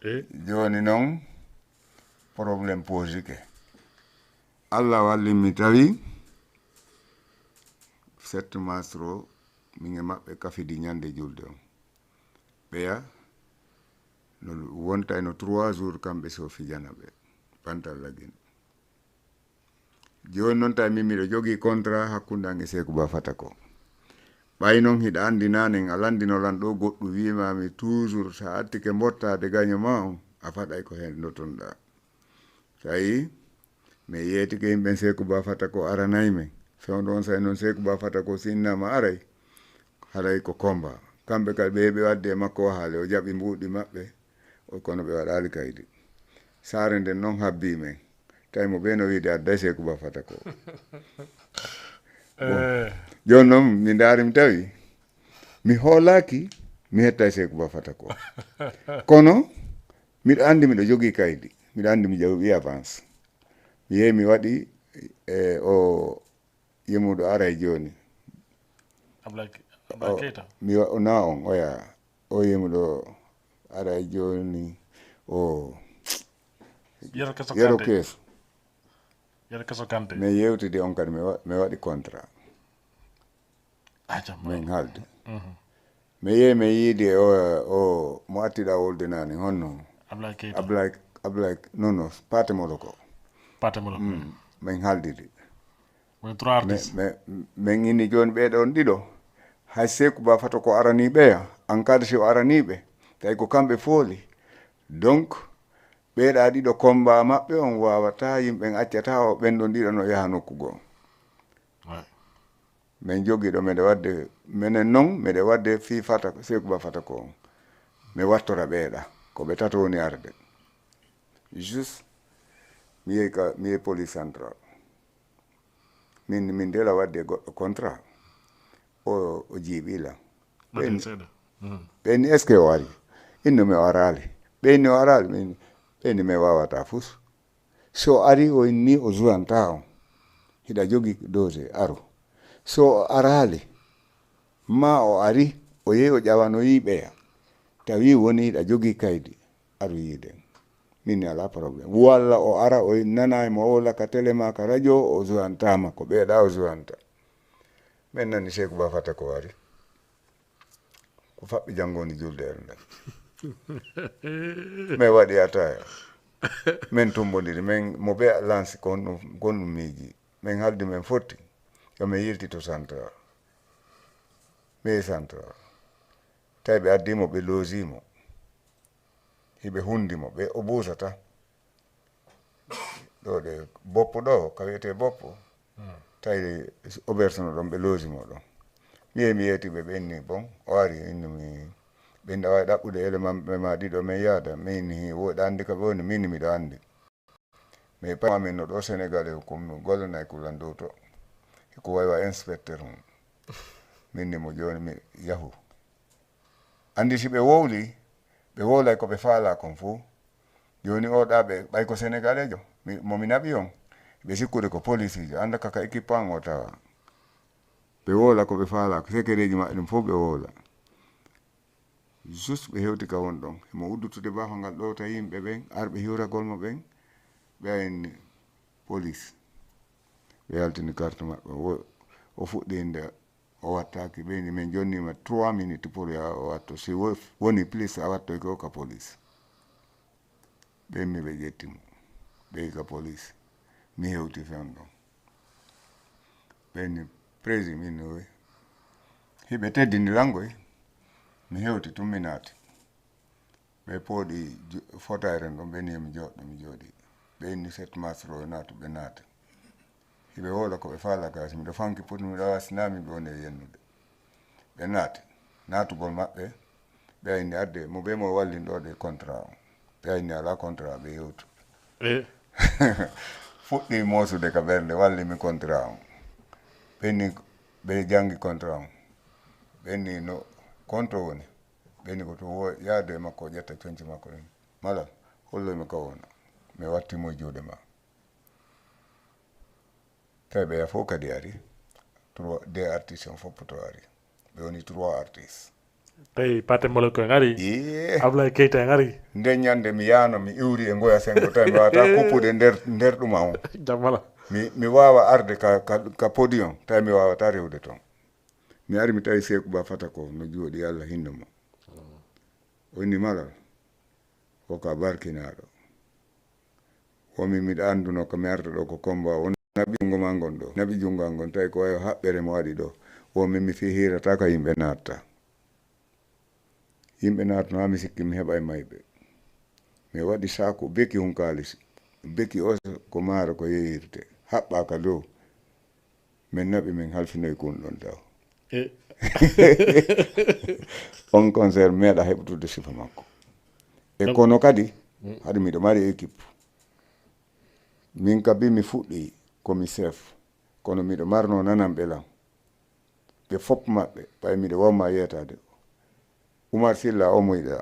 E? Jooni noon, problème posike. Allah walli mi tawi sept mars o, min e maɓɓe kafidi ñande julde on. Ɓeya, no wontayno trois jours kamɓe so fijana ɓe, Ɓantal Lagine. Jooni noon tawi min miɗo jogii contrat hakkunde an e Seku Ba Fatako. Ɓay noon hiɗa anndi nanen a lanndino lan ɗo goɗɗum, wiima mi toujours sa attike mbottaade gaño ma on, a faɗay ko heen ndotonɗaa. Tawi mi yeetike yimɓe Seku Ba Fatako aranay men. Fewndo on say noon Seku Ba Fatako sinnaama aray, haray ko combat. Kamɓe kadi ɓe, ɓe waddi e makko o haale, o jaɓi mbuuɗi maɓɓe, o, kono ɓe waɗaali kaydi. Saare nden noon habbii men. Tawi mo ɓe no wiide adday Seku Ba Fatako. Bon. Eh, Jooni noon mi ndaari mi tawi, mi hoolaaki, mi hettay Seku Ba Fatako. Kono, miɗo anndi miɗo jogii kaydi. Miɗo anndi mi jaɓi avance. Mi yehi mi waɗi, e, o yemuɗo aray jooni. Ablaye, Ablaye Keita. Mi wa-, na on, oya. O yemuɗo aray jooni, o Yero Keso Yero Kante. Keso. Yero Keso Kante. Min yewtidi on kadi, mi wa-, mi waɗi contrat. Aca, Min haaldi. Mi yehi mi yiidi o, o mo attiɗa wolde naane, honno? Ablaye Keita. Ablaye, Ablaye, non, non, Paate Moloko. Paate Moloko. Mm. Min haaldidi. Woni trois artistes. Min, min, min inni jooni ɓee ɗoon ɗiɗo. Hay Seku Ba Fatako aranii ɓeya, an kadi si o aranii ɓe, tawi ko kamɓe fooli. Donc, ɓee ɗaa ɗiɗo combat maɓɓe on waawataa, yimɓe ɓen accataa o, ɓen ɗoon ɗiɗo no yaha nokku goo. Ouais. Min jogii ɗo miɗo waɗde, minen noon, miɗo waɗde fii Fata, Seku Ba Fatako on. Mi wattora ɓee ɗaa, ko ɓe tato woni arde. Juste, mi yehi ka, mi yehi police central. Min, min ndela waɗde goɗɗo contrat. O, o jiiɓi lan. Ɓadin seeɗa. Mhm. Ɓe inni, est-ce que o ari? Inno mi o araali. Ɓe inni o araali. Min, ɓe inni mi waawataa fus. So o ari, o inni o juwanta on. Hiɗa jogi dossier, aru. So o araali, ma o ari, o yehi o ƴawanoyi ɓeya. Tawi woni hiɗa jogi kaydi, aru yiiden. Min ni alaa problème. Walla o ara, o nana e mo wowla ka télé ma ka radio, o juwantaama ko ɓeeɗa o juwanta. Min nani Seku Ba Fatako o ari. Ko faɓɓi janngo woni julde ere nden. Min waɗi ataya. Min tumbondiri, min mo be lansi ko honɗum, ko honɗum miiji. Min haldi min fotti. Yo min yilti to central. Min yehi central. Tawi ɓe addi mo, ɓe loosi mo. Hiɓe hundi mo, ɓe o buusata. Ɗo ɗe boppo ɗo, ka wiyetee boppo. Tawi auberge no ɗon, ɓe loosi mo ɗon. Mi yehi mi yeeti ɓe, ɓe inni, bon, o ari, inni mi, ɓe inni, a waawi ɗaɓɓude élément ɓe ma ɗiɗo, min yaada. Mi inni, hi, wo-, ɗa anndi ka ɓe woni? Min inni, miɗo anndi. Mais pa amin no ɗo Sénégalais, ko mi gollanay ko lan dow to. Ko wayi wa inspecteur mum. Min inni mo jooni, mi yahu. Anndi si ɓe wowli, ɓe wowlay ko ɓe faalaa kon fof. Jooni o ɗa ɓe, ɓay ko Senegaleejo, mi, mo mi naɓi on, ɓe sikkude ko polisiijo, annda kaka équipe an o tawa. Ɓe wowla ko ɓe faalaa, ko sekereeji maɓɓe ɗum fof ɓe wowla. Juste ɓe hewti ka won ɗon, himo uddutude baafal ngal ɗowta yimɓe ɓen, arɓe hiwragol mo ɓen, ɓe inni polis. Ɓe yaltini carte maɓɓe, o, o fuɗɗi innde O wattaaki, ɓe ni min jonnima trois minutes pour ya o watto. Si wo-, woni plus a wattoy ko ka police. Ɓe mi ɓe ƴetti mo. Ɓe ka police. Mi hewti fen ɗon. Ɓe ni président min no we. Hiɓe teddini langoy. Mi hewti tun mi naati. Ɓe pooɗi ju-, fotayren ɗon, ɓe ni mi jooɗo, mi jooɗi. Ɓe inni sept mars ɗo naatu, ɓe naata. Hiɓe woola ko ɓe faala ka, si miɗo fanki puɗi, miɗo awa sinami ɓe woni e yennude. Ɓe naati. Naatugol maɓɓe, ɓe ayni adde, mo ɓe mo wallin ɗo de contrat on. Ɓe ayni ala contrat, ɓe yewtu. Eh. Fuɗɗi moosude ka ɓernde, walli mi contrat on. Ɓe ni, ɓe jangi contrat on. Ɓe ni no konto woni. Ɓe ni ko to wo-, yaade e makko, o ƴetta conci makko ɗin. Malal, holloy mi ka wona. Mi watti mo e juuɗe ma. Tawi ɓeya fof kadi ari. Trois, deux artistes on fof poto ari. Ɓe woni trois artistes. Tawi Pathé Mbolo ko en ari. Iye. Ablaye Keita en ari. Nde ñande mi yaano, mi iwri e ngoya sengo, tawi mi wawata kuppude nder, nder ɗuma on. Jammala. Mi, mi wawa arde ka, ka, ka podium, tawi mi wawata rewde toon. Mi ari mi tawi Seeku Ba Fata ko no jooɗi, Allah hinno mo. O inni Malal, ko ka barkinaaɗo. Womi miɗo annduno ko mi arta ɗo ko combat. O naɓi junngo ma ngon ɗo. Naɓi junngo am ngon, tawi ko wayo haɓɓere mo waɗi ɗo. Womi mi fii hiirata ka yimɓe naatta. Yimɓe naatno haa mi sikki mi heɓay mayɓe. Mi waɗi saaku beki hun kaalis. Beki o ko maaro ko yeeyirte. Haɓɓa ka dow. Min naɓi min halfinoy kun ɗon taw. E. On concert meeɗa heɓtude sifa makko. E donc kono kadi, mm, haɗa miɗo mari équipe. Min ka bi mi fuɗɗi ko mi chef. Kono miɗo marno nananɓe lan. Ɓe fop maɓɓe, ɓay miɗo wawma yeetade. Umar Silla o mo yiɗa.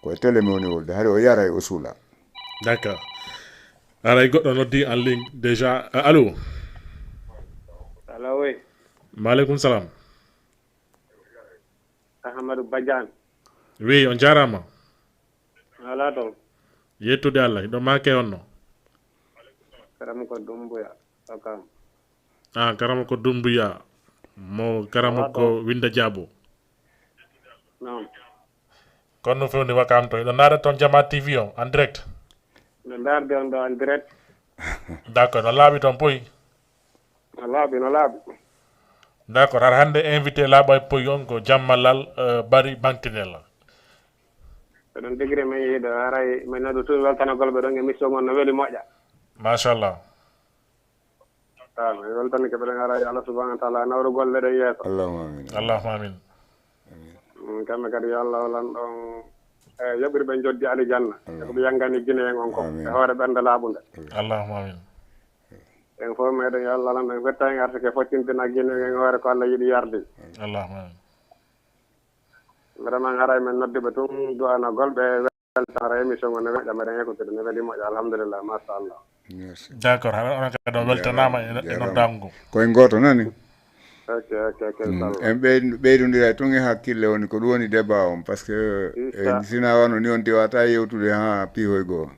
Ko e télé mi woni wolde, hari o yaray o suula. D'accord. Aray goɗɗo noddi en ligne déjà. Euh, allô? Allô, oui. Maaleykum salam. Ahmadou Badiane. Oui, on jaaraama. Alaa toon. Yettude Allah, hiɗo maake on no? Karam ko Dumbuya, Bakam. Ah, karama ko Dumbuya. Mo karama ko Winda Diabo. Naam. Kono no fewndi Wakam to. Hiɗo naada toon Jama T V on, en direct. Miɗo ndaarde on ɗo en direct. D'accord, no laaɓi toon poy? No laaɓi, no laaɓi. D'accord, har hannde invité laaɓa e poy on ko Jammalal, euh, Bari Bankinel. Eɗen degré min yiiɗo, haray min noddu tun weltanagol ɓe ɗon émission mon no weli moƴƴa. Machallah. Ah, mi weltanike ɓeɗen, haray Allah subhanahu wa taala nawru golle ɗen yeeso. Allahumma amin. Allahumma amin. Mm, kamɓe kadi yo Allah holan ɗon, eh, yoɓir ɓe joddi alijanna. Amin. E ko ɓe yangani Guinéen on ko. Amin. E hoore ɓernde laaɓunde. Allahumma amin. En fof meɗen yo Allah holan ɗon fetta en arsuke fottintina Guinéen en hoore ko Allah yiɗi yardi. Allahumma amin. Vraiment haray min nodduɓe tun du'anagol ɓe. Weltare émission on no weɗa, mbeɗen écoutude, no weli moƴƴa, alhamdulillah, machallah. Merci. D'accord, haɗa onon kadi on weltanaama e, e noddaango ngo. Koye gooto nani? Ok, ok, ok, mm, inchallah. En ɓey-, ɓeydondira tun e hakkille woni ko ɗum woni débat on, parce que, eh, inchallah, sina wano ni on tewata yewtude ha piihoy goo.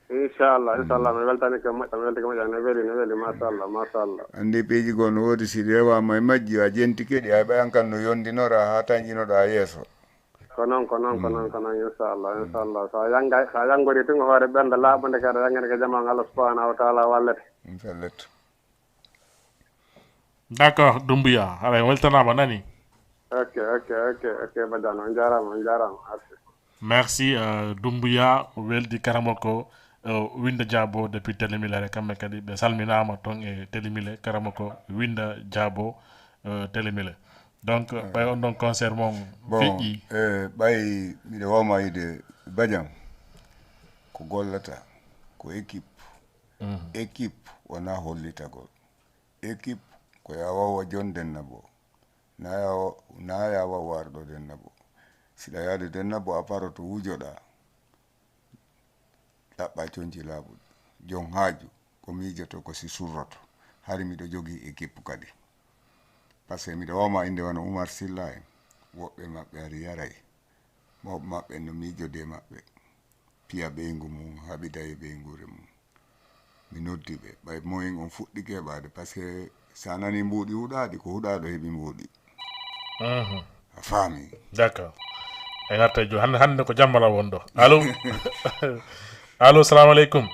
Inchallah, inchallah, mi weltani ko moƴƴa, mi welti ko moƴƴa, no weli, no weli, machallah, machallah. Andi piiji goo no woodi si rewama e majji, a jentike ɗi, ay ɓayan kan no yondinora ha tañƴinoɗa yeeso. Ko noon, ko noon, ko noon, ko noon, inchallah, inchallah. So a yanga-, so a yanngori tun ko hoore ɓernde laaɓunde, kadi a yanngani ko jama on, Allah subhanahu wa taala wallete. Inchallah. D'accord, Dumbuya, haray weltanaama nani? Ok, ok, ok, ok, badiane, on jaaraama, on jaaraama, merci. Merci, euh, Dumbuya, weldi karamoko, euh, Winda Diabo depuis Télémilere, kamɓe kadi ɓe salminaama toon e Télémilere, karamoko Winda Diabo, euh, Télémilere. Donc, ɓay on ɗon concert mon bon, feƴƴi. Eh, ɓay miɗo wawma yiide Badiane, ko gollata, ko équipe. Mhm. Équipe wona hollitagol. Équipe ko ya wawwa jon denna bo. Na ya wa-, na ya wawwa arɗo denna bo. Siɗa yaade denna bo a paroto wujoɗa. Ɗaɓɓa conci laaɓuɗi. Jon haaju, ko miijoto ko si surroto. Hari miɗo jogii équipe kadi. Parce que miɗo wawma innde wano Umar Silla en. Woɓɓe maɓɓe ari yaray. Mawɓe maɓɓe no miijodee maɓɓe. Piya ɓeyngu mum, haɓida e ɓeynguure mum. Mi noddi ɓe. Ɓay moyen on fuɗɗike heɓaade. Parce que So a nanii mbuuɗi huɗaaɗi, ko huɗaaɗo heɓi mbuuɗi. Mhm. A faami? D'accord. En arta e jooni. Hannde, hannde ko jammala won ɗo. Allo? Allo, salamu aleykum.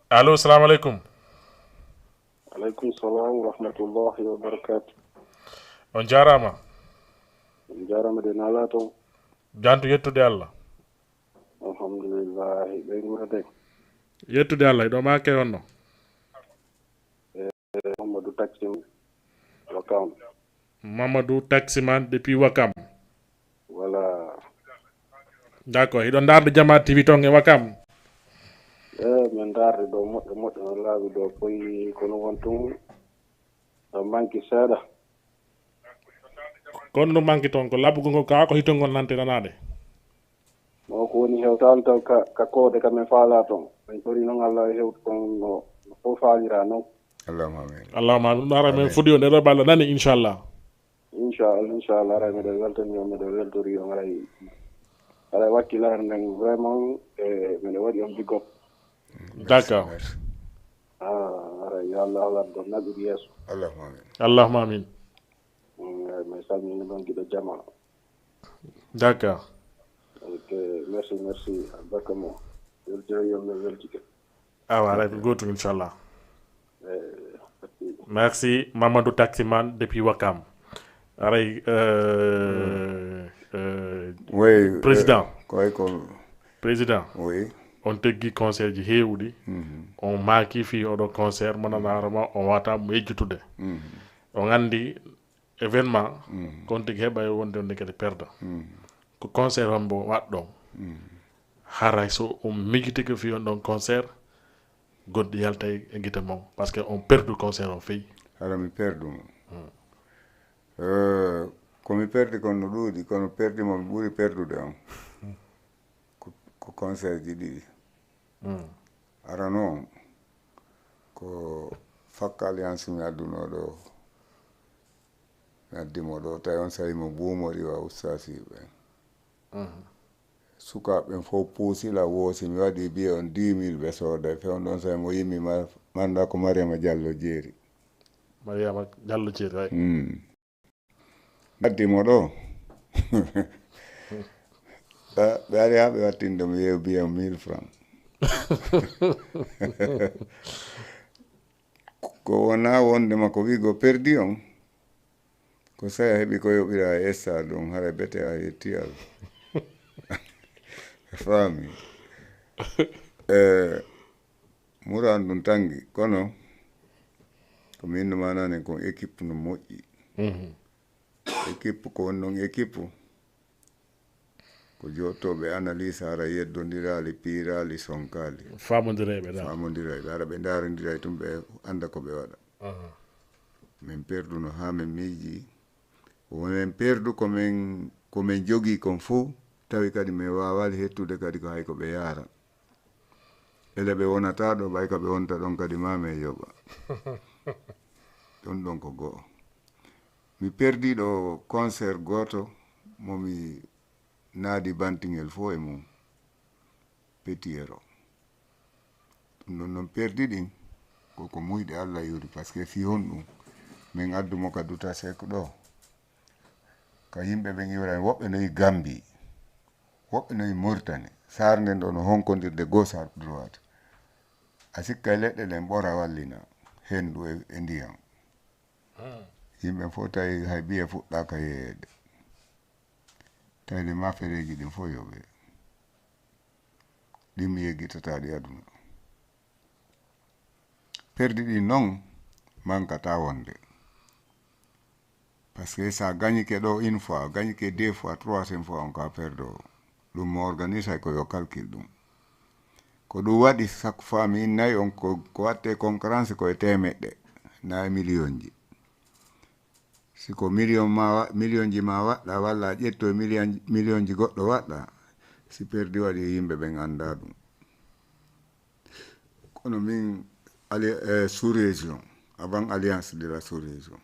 Allo, salamu aleykum. Aleykum salam wa rahmatullahi wa barakatuh. On njaaraama. On njaaraama de, naalaa toon? Jam to, yettude Allah. Alhamdulillahi, ɓe nguura de? Yettude Allah, ɗo maa kay honno? Mamadou Taximan, Wakam. Mamadou Taximan depuis Wakam. Voilà. D'accord, hiɗo ndaarde Jama T V toon e Wakam? E min ndaarde ɗo moƴƴo moƴƴo no laabi ɗo poyi, kono won tun ɗo manki seeɗa. Kono ɗum manki toon ko laɓugol ngol, kaa ko hitongol nante nanaade? Mo ko woni hewtaade taw ka, ka koode ka min faalaa toon. Min tori noon Allah e hewtu kon no, no fof faaliraa noon. Allahumma amin. Allahumma amin. Ɗum ara min fuɗi on ɗeɗo balla nani, inchallah. Inchallah, inchallah, aray miɗo weltani on, miɗo weltori on, aray, aray wakkilaare nden vraiment, e miɗo waɗi on big up. D'accord. Merci. Ah, aray, yo Allah, Allah ɗo naɓiri yeeso. Allahumma amin. Allahumma amin. Mm, aray, mi salmini ɗon giɗo jama. D'accord. Ok, merci, merci, albarka mo. Weltiri on, mi weltike. Awa, aray ko gootum, inchallah. Eh, merci. Merci, Mamadou Taximan depuis Wakam. Aray, euh, euh, Oui, Président. Koy ko Président, oui. On teggi concert ji heewɗi. On maaki fii oɗo concert mo nanaarama, on wata mo yejjutude. On anndi événement, kon tigi heɓa e wonde on kadi perda. Ko concert hombo waɗɗon? Haray so on migitike fii on ɗon concert, goɗɗi yaltay e gite mon, parce que on perdu concert on fii. Hara mi perdu mo. Eh, ko mi perdi kon no ɗuuɗi, kono perdi mo mi ɓuri perdude on. Ko, ko conseil ji ɗiɗi. Arano on, ko fakka alliance mi adduno ɗo. Mi addi mo ɗo, tawi on sawi mo buumori wa ustaasi ɓen. Sukaaɓe ɓen fof puusila woosi, mi waɗi biye on dix mille ɓe sooda. Fewndo on sawi mo yimmi ma-, manda ko Mariama Diallo jeeri. Mariama Diallo jeeri, ay. Hmm. Addi mo ɗo. Ɓe, ɓe ari haa ɓe wattinde mo yew biye on mille francs. Ko wona wonde ma ko wigo perdi on. Ko saya heɓi ko yoɓira e esta ɗum, hara bete a yetti Allah. Faami. Eh, Muran ɗum tangi, kono ko min no manani kon équipe no moƴƴi. Équipe ko won non équipe, ko jottooɓe analyse hara yeddondiraali, piiraali, sonkaali. Famondireeɓe ɗa. Famondireeɓe, hara ɓe ndarondiray tum ɓe annda ko ɓe waɗa. Min perduno haa min miiji, ko min perdu ko min, ko min jogii kon fof, tawi kadi min waawaali hettude kadi ko hay ko ɓe yaara. Ele ɓe wonata ɗo, ɓay ka ɓe wonta ɗon kadi ma min yoɓa. Ɗum ɗon ko go'o. Mi perdi ɗo concert gooto mo mi naadi bantingel fof e mum. Petit Yero. Ɗum ɗon noon perdi ɗin, ko, ko muyɗe Allah yuri, parce que fii honɗum min addu mo ka Duta Seck ɗo. Ka yimɓe ɓen iwra, woɓɓe no yi Gambi, woɓɓe no yi Mauritanie. Saare nden ɗo no honkondirde gauche à droite. A sikka e leɗɗe ɗen ɓora wallina, hendu e, e ndiyam. Yimɓe fof tawi hay biye fuɗɗaka yeyeede. Tawi ɗe mafereeji ɗin fof yoɓe. Ɗin mi yeggitata ɗi aduna. Perdi ɗin non mankata wonde. Parce que sa gagnike ɗo une fois, gagnike deux fois, troisième fois, on ka perdo. Ɗum mo organise hay ko yo calcul ɗum. Ko ɗum waɗi chaque fois mi innay on ko, ko watte concurrence ko e temeɗɗe, na e million ji. Si ko million ma wa-, million ji ma waɗɗa, walla a ƴetto million, million ji goɗɗo waɗɗa, si perdi waɗi yimɓe ɓen annda ɗum. Kono min, ali-, eh, sous-région, avant alliance de la sous-région,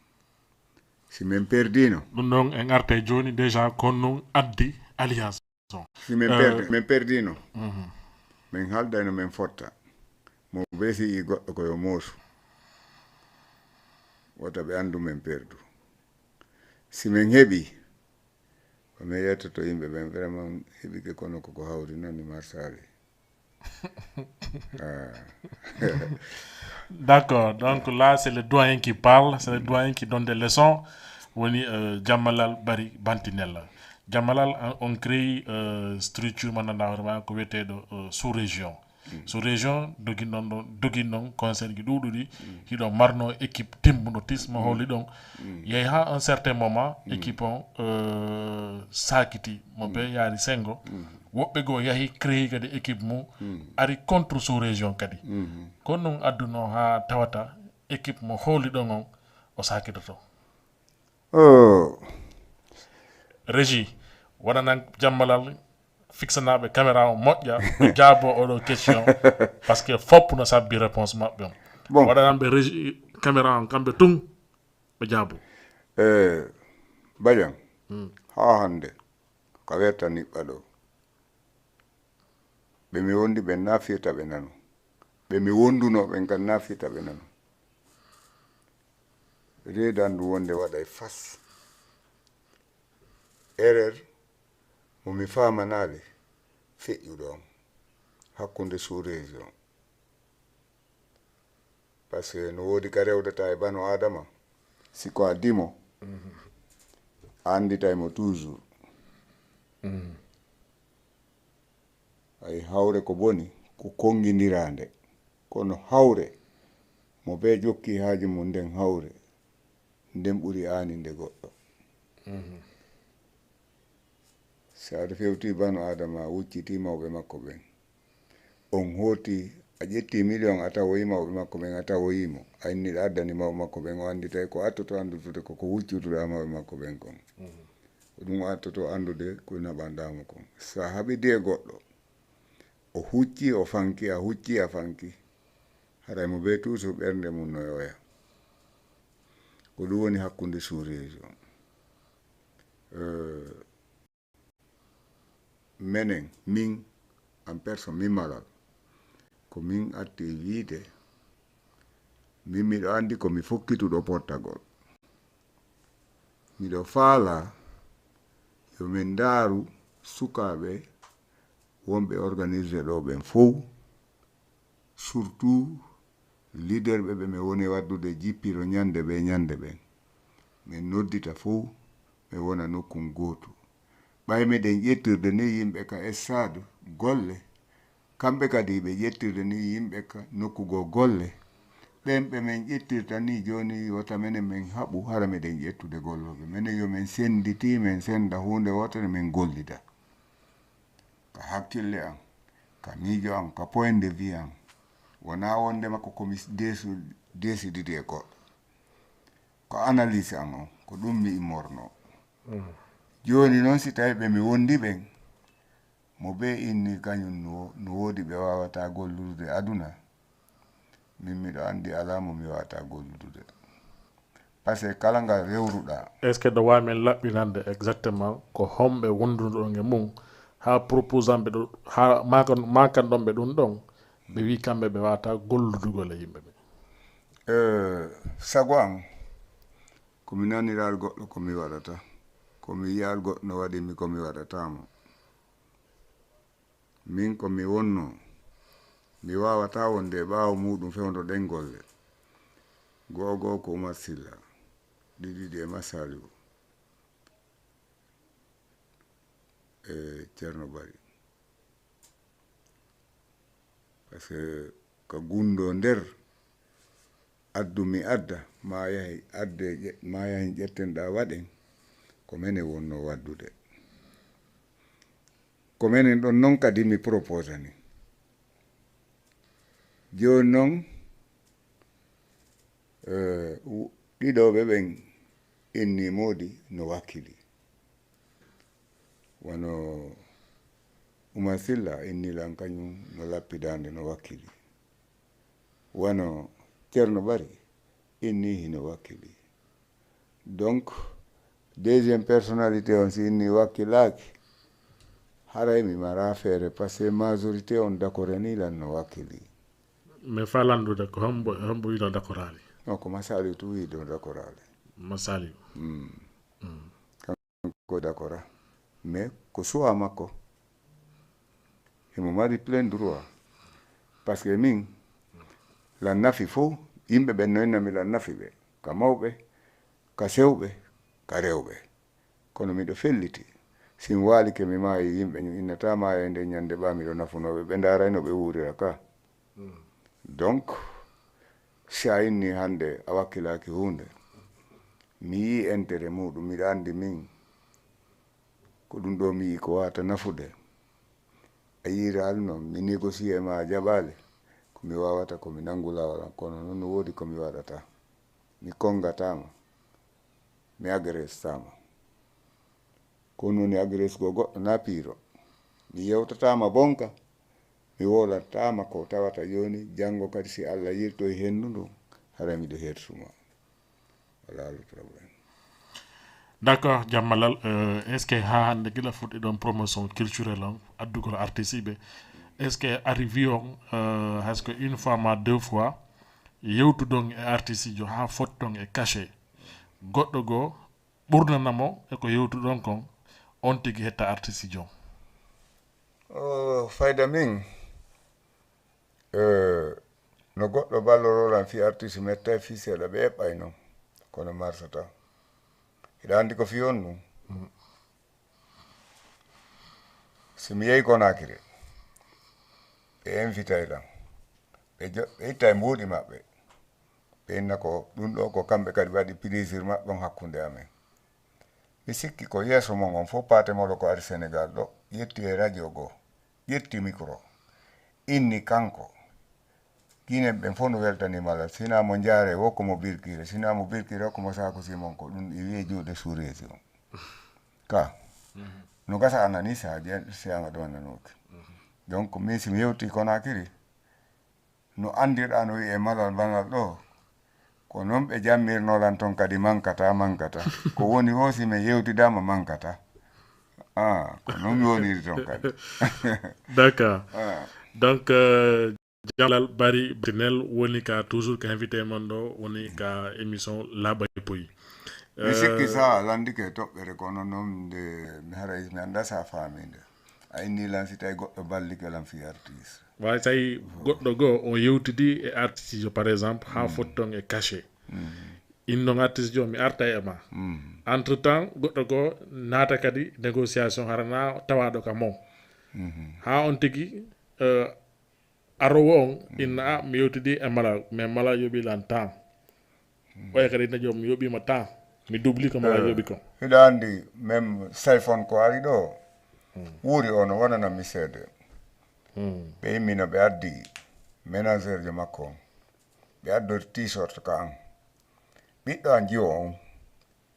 si min perdino, Ɗum ɗon en artay jooni déjà kon non addi alliance. Si min perdi, min perdino, min haaldayno min fotta. Mo bee si yii goɗɗo ko yo moosu. Wota ɓe anndu men perdu. Si men heɓi, ko men yettoto yimɓe ɓen, vraiment heɓike kono koko hawri noon ni marsaali. Ah. D'accord, donc là c'est le doyen qui parle, c'est le doyen qui donne des leçons. Woni euh, Jammalal Bari Bantinella. Jammalal, on crée euh, structure mo ngannduɗaa hoore maa ko wiyeteeɗo euh, sous région. Sous région dogi noon ɗon dogi noon conseil ji ɗuuɗuɗi. Hiɗo marno équipe timmuɗo tis mo holi ɗon. Yehi ha un certain moment équipe on euh, sakiti mo be yaari sengo. Woɓɓe goo yahi créé kadi équipe mum ari contre sous région kadi. Kono noon adduno ha tawata équipe mo holi ɗon on o sakitoto. Oh, Régie, waɗanan Jammalal fixanaaɓe caméra on moƴƴa ɓe jaabo oɗo question. Parce que fopp no sabbi réponse maɓɓe on. Bon. Waɗananɓe régie caméra on kamɓe tun ɓe jaabo. Eh, Badian, haa hannde ka werta niɓɓa ɗo. Ɓe mi wondi ɓen na firta ɓe nano. Ɓe mi wonduno ɓen kan na firta ɓe nano. Reedandu wonde waɗay fas. Erreur mo mi faamanaali feƴƴuɗo on hakkunde sous région. Parce que no woodi ka rewdata e bano adama, si ko a dimo a annditay mo toujours. Ay hawre ko boni ko konngindiraande, kono hawre mo bee jokki haaju mum nden hawre nden ɓuri aaninde goɗɗo. Si aɗa fewti bano adama a wucciti mawɓe makko ɓen, on hooti a ƴetti miliyon a tawoyi mawɓe makko ɓen a tawoyi mo, a inni ɗa addani mawɓe makko ɓen, o annditay ko attoto anndutude koko wuccutuɗa mawɓe makko ɓen kon. Ko ɗum o attoto anndude ko naɓanɗa mo kon. Sa haɓidi e goɗɗo o hucci o fanki a hucci a fanki, haray mo be toujours ɓernde mum no yoya. Ko ɗum woni hakkunde sous région. Menen min en personne min Malal, ko min atti wiide min miɗo anndi ko mi fokkituɗo portagol. Miɗo faala yo min ndaaru sukaaɓe wonɓe organisé ɗo ɓen fow, surtout leader ɓe ɓe mi woni waddude jippiro ñande ɓe ñande ɓen. Min noddita fow min wona nokkun gootu. Ɓay miɗen ƴettirde ni yimɓe ka estade golle, kamɓe kadi ɓe ƴettirde ni yimɓe ka nokku goo golle. Ɓen ɓe min ƴettirta ni jooni wota menen min haɓu hara miɗen ƴettude gollooɓe. Menen yo min sennditi, min sennda huunde wootere min gollida. Ka hakkille an, ka miijo an, ka point de vue an, wonaa wondema ko komi deesu deesididi e goɗɗo. Ko analyse an on, ko ɗum mi immorno. Jooni noon si tawi ɓe mi wondi ɓen, mo bee inni kañum no no woodi ɓe waawata gollude aduna, min miɗo anndi alaa mo mi waawata golludude. Parce que kala ngal rewruɗa. Est ce que ɗo waawi men laɓɓinande exactement ko homɓe wondunoɗon e mum haa proposanɓe ɗo haa makan makanɗon ɓe ɗum ɗon ɓe wi kamɓe ɓe waawata golludugol e yimɓe ɓe? Eh, sago am ko mi naniral goɗɗo ko mi waɗata, ko mi yiyal goɗɗo no waɗi mi ko mi waɗata mo. Min ko mi wonno mi waawata wonde e ɓaawo muuɗum fewndo ɗen golle. Go'o go'o ko Umar Silla, ɗiɗi ɗiɗi e Masaliwu e Ceerno Bari. Parce que ka gunndoo nder addu mi adda ma yahi adde ma yahin ƴetten ɗa waɗen ko menen wonno waddude. Ko menen ɗon noon kadi mi proposani. Jooni noon ɗiɗo ɓe ɓen inni moodi no wakkili. Wano Umar Silla inni lan kañum no lappi daande no wakkili. Wano Ceerno Bari inni hino wakkili. Donc deuxième personnalité on si inni wakkilaaki, haray mi mara feere parce que majorité on dakorani lan no wakkili. Mais fa landude ko hombo hombo wino dakorani? Non, ko Masaliw tu wi ɗo d'accord ale. Masaliw. Ko d'accord. Mais ko suwa makko. Himo mari plein droit. Parce que min, lan nafi fof, yimɓe ɓen noyna mi lan nafi ɓe. Ka mawɓe, ka sewɓe, ka rewɓe. Kono miɗo felliti. Si mi waalike mi maayi, yimɓe innata maaya e nde ñande ɓa miɗo nafunooɓe. Ɓe ndaarayno ɓe wuurira ka. Donc, si a inni hannde a wakkilaaki huunde, mi yii intérêt muuɗum, miɗa anndi min ko ɗum ɗo mi yii ko waata nafude. A yiiraali noon, mi négocier ma a jaɓaali, ko mi waawata ko mi nanngu laawol am, kono noon no woodi ko mi waɗata. Mi konngataama, mi agrestaama. Ko woni agresgo goɗɗo na piiro. Mi yewtataama bonka, mi wowlataama ko tawata jooni, janngo kadi si Allah yirtoyi henndu ndun, hara miɗo hertuma. Wala le problème. D'accord, Jammalal, euh, est-ce que ha hannde gila fuɗɗi ɗon promotion culturelle on, addugol artiste ɓe, est-ce que arrivé on, euh, est-ce que une fois ma deux fois, yewtudon e artiste jo ha fotton e cachet, goɗɗo goo ɓurnana mo e ko yewtuɗon kon, on tigi hetta artiste jo? Oh, fayda min, eh, no goɗɗo balloroo lan fii artiste metta e fii seeɗa ɓe eɓɓay non, kono marsata. Hiɗa anndi ko fii on ɗum? Si mi yehi Konakiri, ɓe invitay lan. Ɓe jo-, ɓe ittay mbuuɗi maɓɓe. Ɓe inna ko ɗum ɗo ko kamɓe kadi waɗi plaisir maɓɓe on hakkunde amen. Mi sikki ko yeeso mon on fof Paate Molo ko ari Senegal ɗo, ƴetti e radio goo, ƴetti micro, inni kanko, Ginen ɓen fof no weltanii Malal, sinaa mo Njaare woo ko mo Birkire, sinaa mo Birkire woo ko mo Saaku Simon, ko ɗum e wiyee juuɗe sous-région. Ka, no gasa a nanii si a je-, si a ɗo nanooki. Donc, min si mi yewtii Konakiri, no anndirɗaa no wiyee Malal Malal ɗo, ko noon ɓe jammirnoo lan toon kadi mankata, mankata. Ko woni woo si mi yewtidaama mankata. Ah, ko noon mi woniri toon kadi. D'accord. Donc, euh, Jalal Bari Batinel woni ka toujours ko invité mon ɗo, woni ka émission Laaɓa e Poyi. Mi sikki sa a landike toɓɓere, kono noon nde mi haray mi annda sa faami nde. A inni lan si tawi goɗɗo ballike lan fii artiste. Waawi tawi goɗɗo goo on yewtidi e artiste jo, par exemple, haa fotton e cachet. Innon artiste jo mi arta e ma. Entre temps, goɗɗo goo naata kadi négociation hara na tawaaɗo ka mon. Haa on tigi, euh, arowo on inna, "A, mi yewtidi e Malal, mais Malal yoɓi lan temps." Oya kadi inna, "Joom, mi yoɓima temps, mi dubli ko Malal yoɓi ko." Hiɗa anndi, même Sayfon ko ari ɗo, wuuri o no wonana mi seede. Ɓe immino, ɓe addi ménageur jo makko on. Ɓe addori t-shirt ka an. Ɓiɗɗo an jiwo on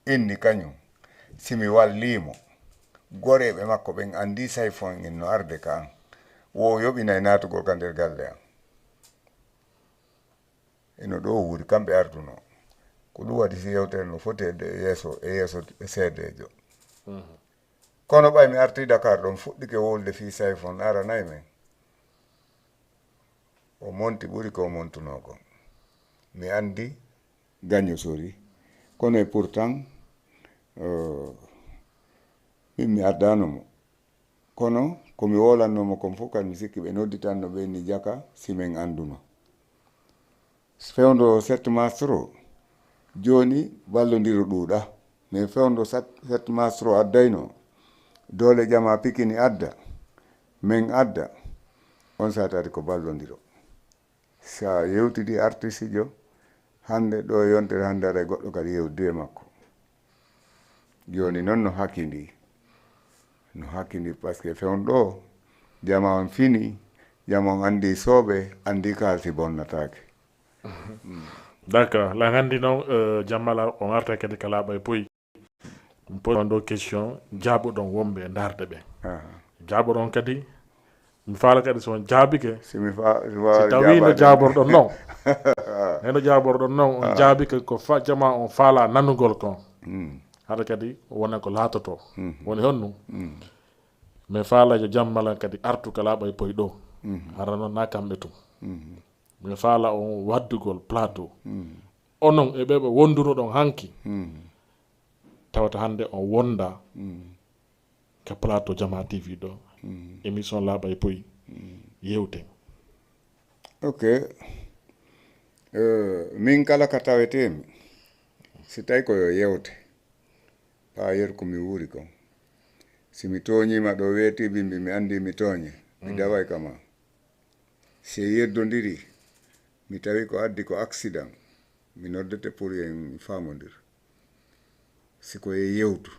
inni kañum, si mi wallii mo, goreeɓe makko ɓen anndii Sayfon en no arde ka an, wo o yoɓinay naatugol ka nder galle an. Eno ɗo wuuri, kamɓe ardunoo. Ko ɗum waɗi si yewtere no foti e de-, yeeso, e yeeso seedeejo. Kono ɓay mi artii Dakar ɗon, fuɗɗike wolde fii Sayfon, aranay men. O monti ɓuri ko o montunoo kon. Mi anndi gaño sori. Kono e pourtant, euh, min mi ardaano mo. Kono ko mi wowlannoo mo kon fof kadi mi sikki ɓe nodditanno ɓe ni jaka si men annduno. Fewndo sept mastro, jooni ballondiro ɗuuɗa. Mais fewndo sat-, sept mastro addayno, doole jama Pikini adda, men adda, on satari ko ballondiro. Sa yewtidi artiste jo, hannde ɗo yontere hannde aray goɗɗo kadi yewtidi e makko. Jooni noon no hakkindi. No hakkindi parce que fewndo ɗo, jama on fini, jama on anndi sooɓe, anndi kaalsi bonnataake. D'accord. La nganndi noon, euh, Jammalal, on arta kadi ka Laaɓa e Poyi. Mi posi on ɗo question, jaabuɗon wonɓe e ndaarde ɓe. Aha. Jaaboɗon kadi, mi faala kadi so on jaabike, si mi fa-, si mi si faala tawi no jaabaade. Jaaborɗon noon. Heno jaaborɗon noon, on jaabike ko fa-, jama on faala nanugol kon. Mm. Hara kadi wona ko laatoto. Mhm. Woni honɗum? Mm. Mi faala yo Jammalal kadi artu ka Laaɓa e Poyi ɗo. Mhm. Hara noon na kamɓe tun. Mhm. Mi faala on waddugol plateau. Mm. Onon e ɓe ɓe wondunoɗon hanki, tawata hannde on wonda ka plateau Jama T V ɗo, émission Laaɓa e Poyi, yewten. Ok. Eh, min kala ka tawetemi, si tawi ko yo yewte, par ailleurs ko mi wuuri kon, si mi tooñima ɗo weeti bimbi, mi andi mi tooñe, mi daway kama. Si en yeddondiri, mi tawi ko addi ko accident, mi noddete pour en faamondir. Si ko e yewtu,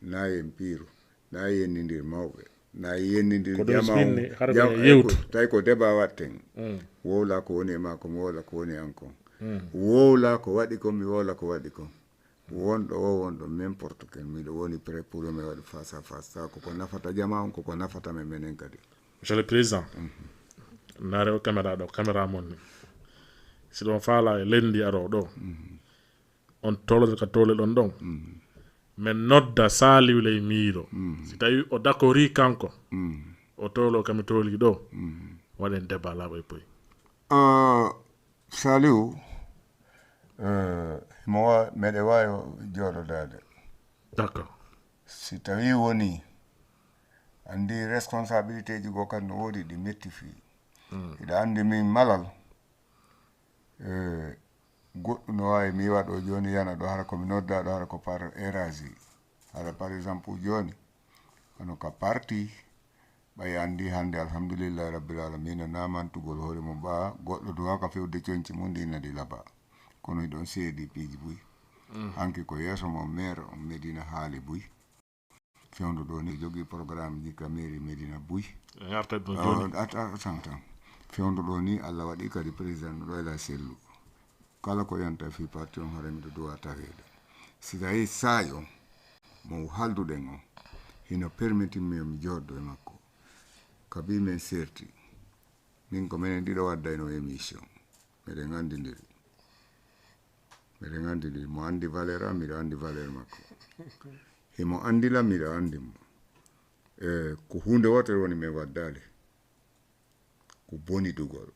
na en piiru, na en yennindir mawɓe, na en yennindir Ko ɗum jama sinni, hara ko jam- e yewtu. Tawi ko débat watten. Wowla ko woni e ma ko, mi wowla ko woni e an kon. Wowla ko waɗi kon, mi wowla ko waɗi kon. Wonɗo o, wonɗo n'importe quel, miɗo woni prêt pour mi waɗa face à face. Taw koko nafata jama on, koko nafata men menen kadi. Monsieur le Président, naare o caméra ɗo, caméra mon ni. Si ɗon faala e lenndi aro ɗo, on tolode ka tole ɗon ɗon. Men nodda Saliou Ley Miiro. Si tawi o dakori kanko, o tolo kami toli ɗo, waɗen débat Laaɓa e Poyi. Ah, Saliou, eh, mo wa-, meɗe wawi jooɗodaade. D'accord. Si tawi woni, andi responsabilité ji goo kadi no woodi ɗi metti fii. Hiɗa andi min Malal, eh, goɗɗum no wawi mi waɗo jooni yana ɗo, hara ko mi nodda ɗo, hara ko par érazi. Hara par exemple jooni, kono ka parti, ɓay andi hannde, alhamdulillahi rabbil alamina, namantugol hoore mum ɓa, goɗɗo duwaka fewde conci mum, ɗi nadi laba. Kono ɗon seedi piiji buy. Hanki ko yeeso mo maire on Medina haali buy. Fewndo ɗo ni jogi programme ji ka mairie Medina buy. Ngarta ɗum jooni. Atan tan. Fewndo ɗo ni Allah waɗi kadi président no ɗo ela sellu. Kala ko yanta fi parti on, hara miɗo duwa taweede. Si tawi saayo mo halduɗen on, hino permettre mi mi jooɗo e makko. Kabi men serti. Min ko menen ɗiɗo waddayno émission. Meɗen anndindiri. Meɗen anndindiri. Mo anndi valeur am, miɗo anndi valeur makko. Himo anndi lam, miɗo anndi mo. E ko huunde wootere woni men waddaali. Ko bonidugol,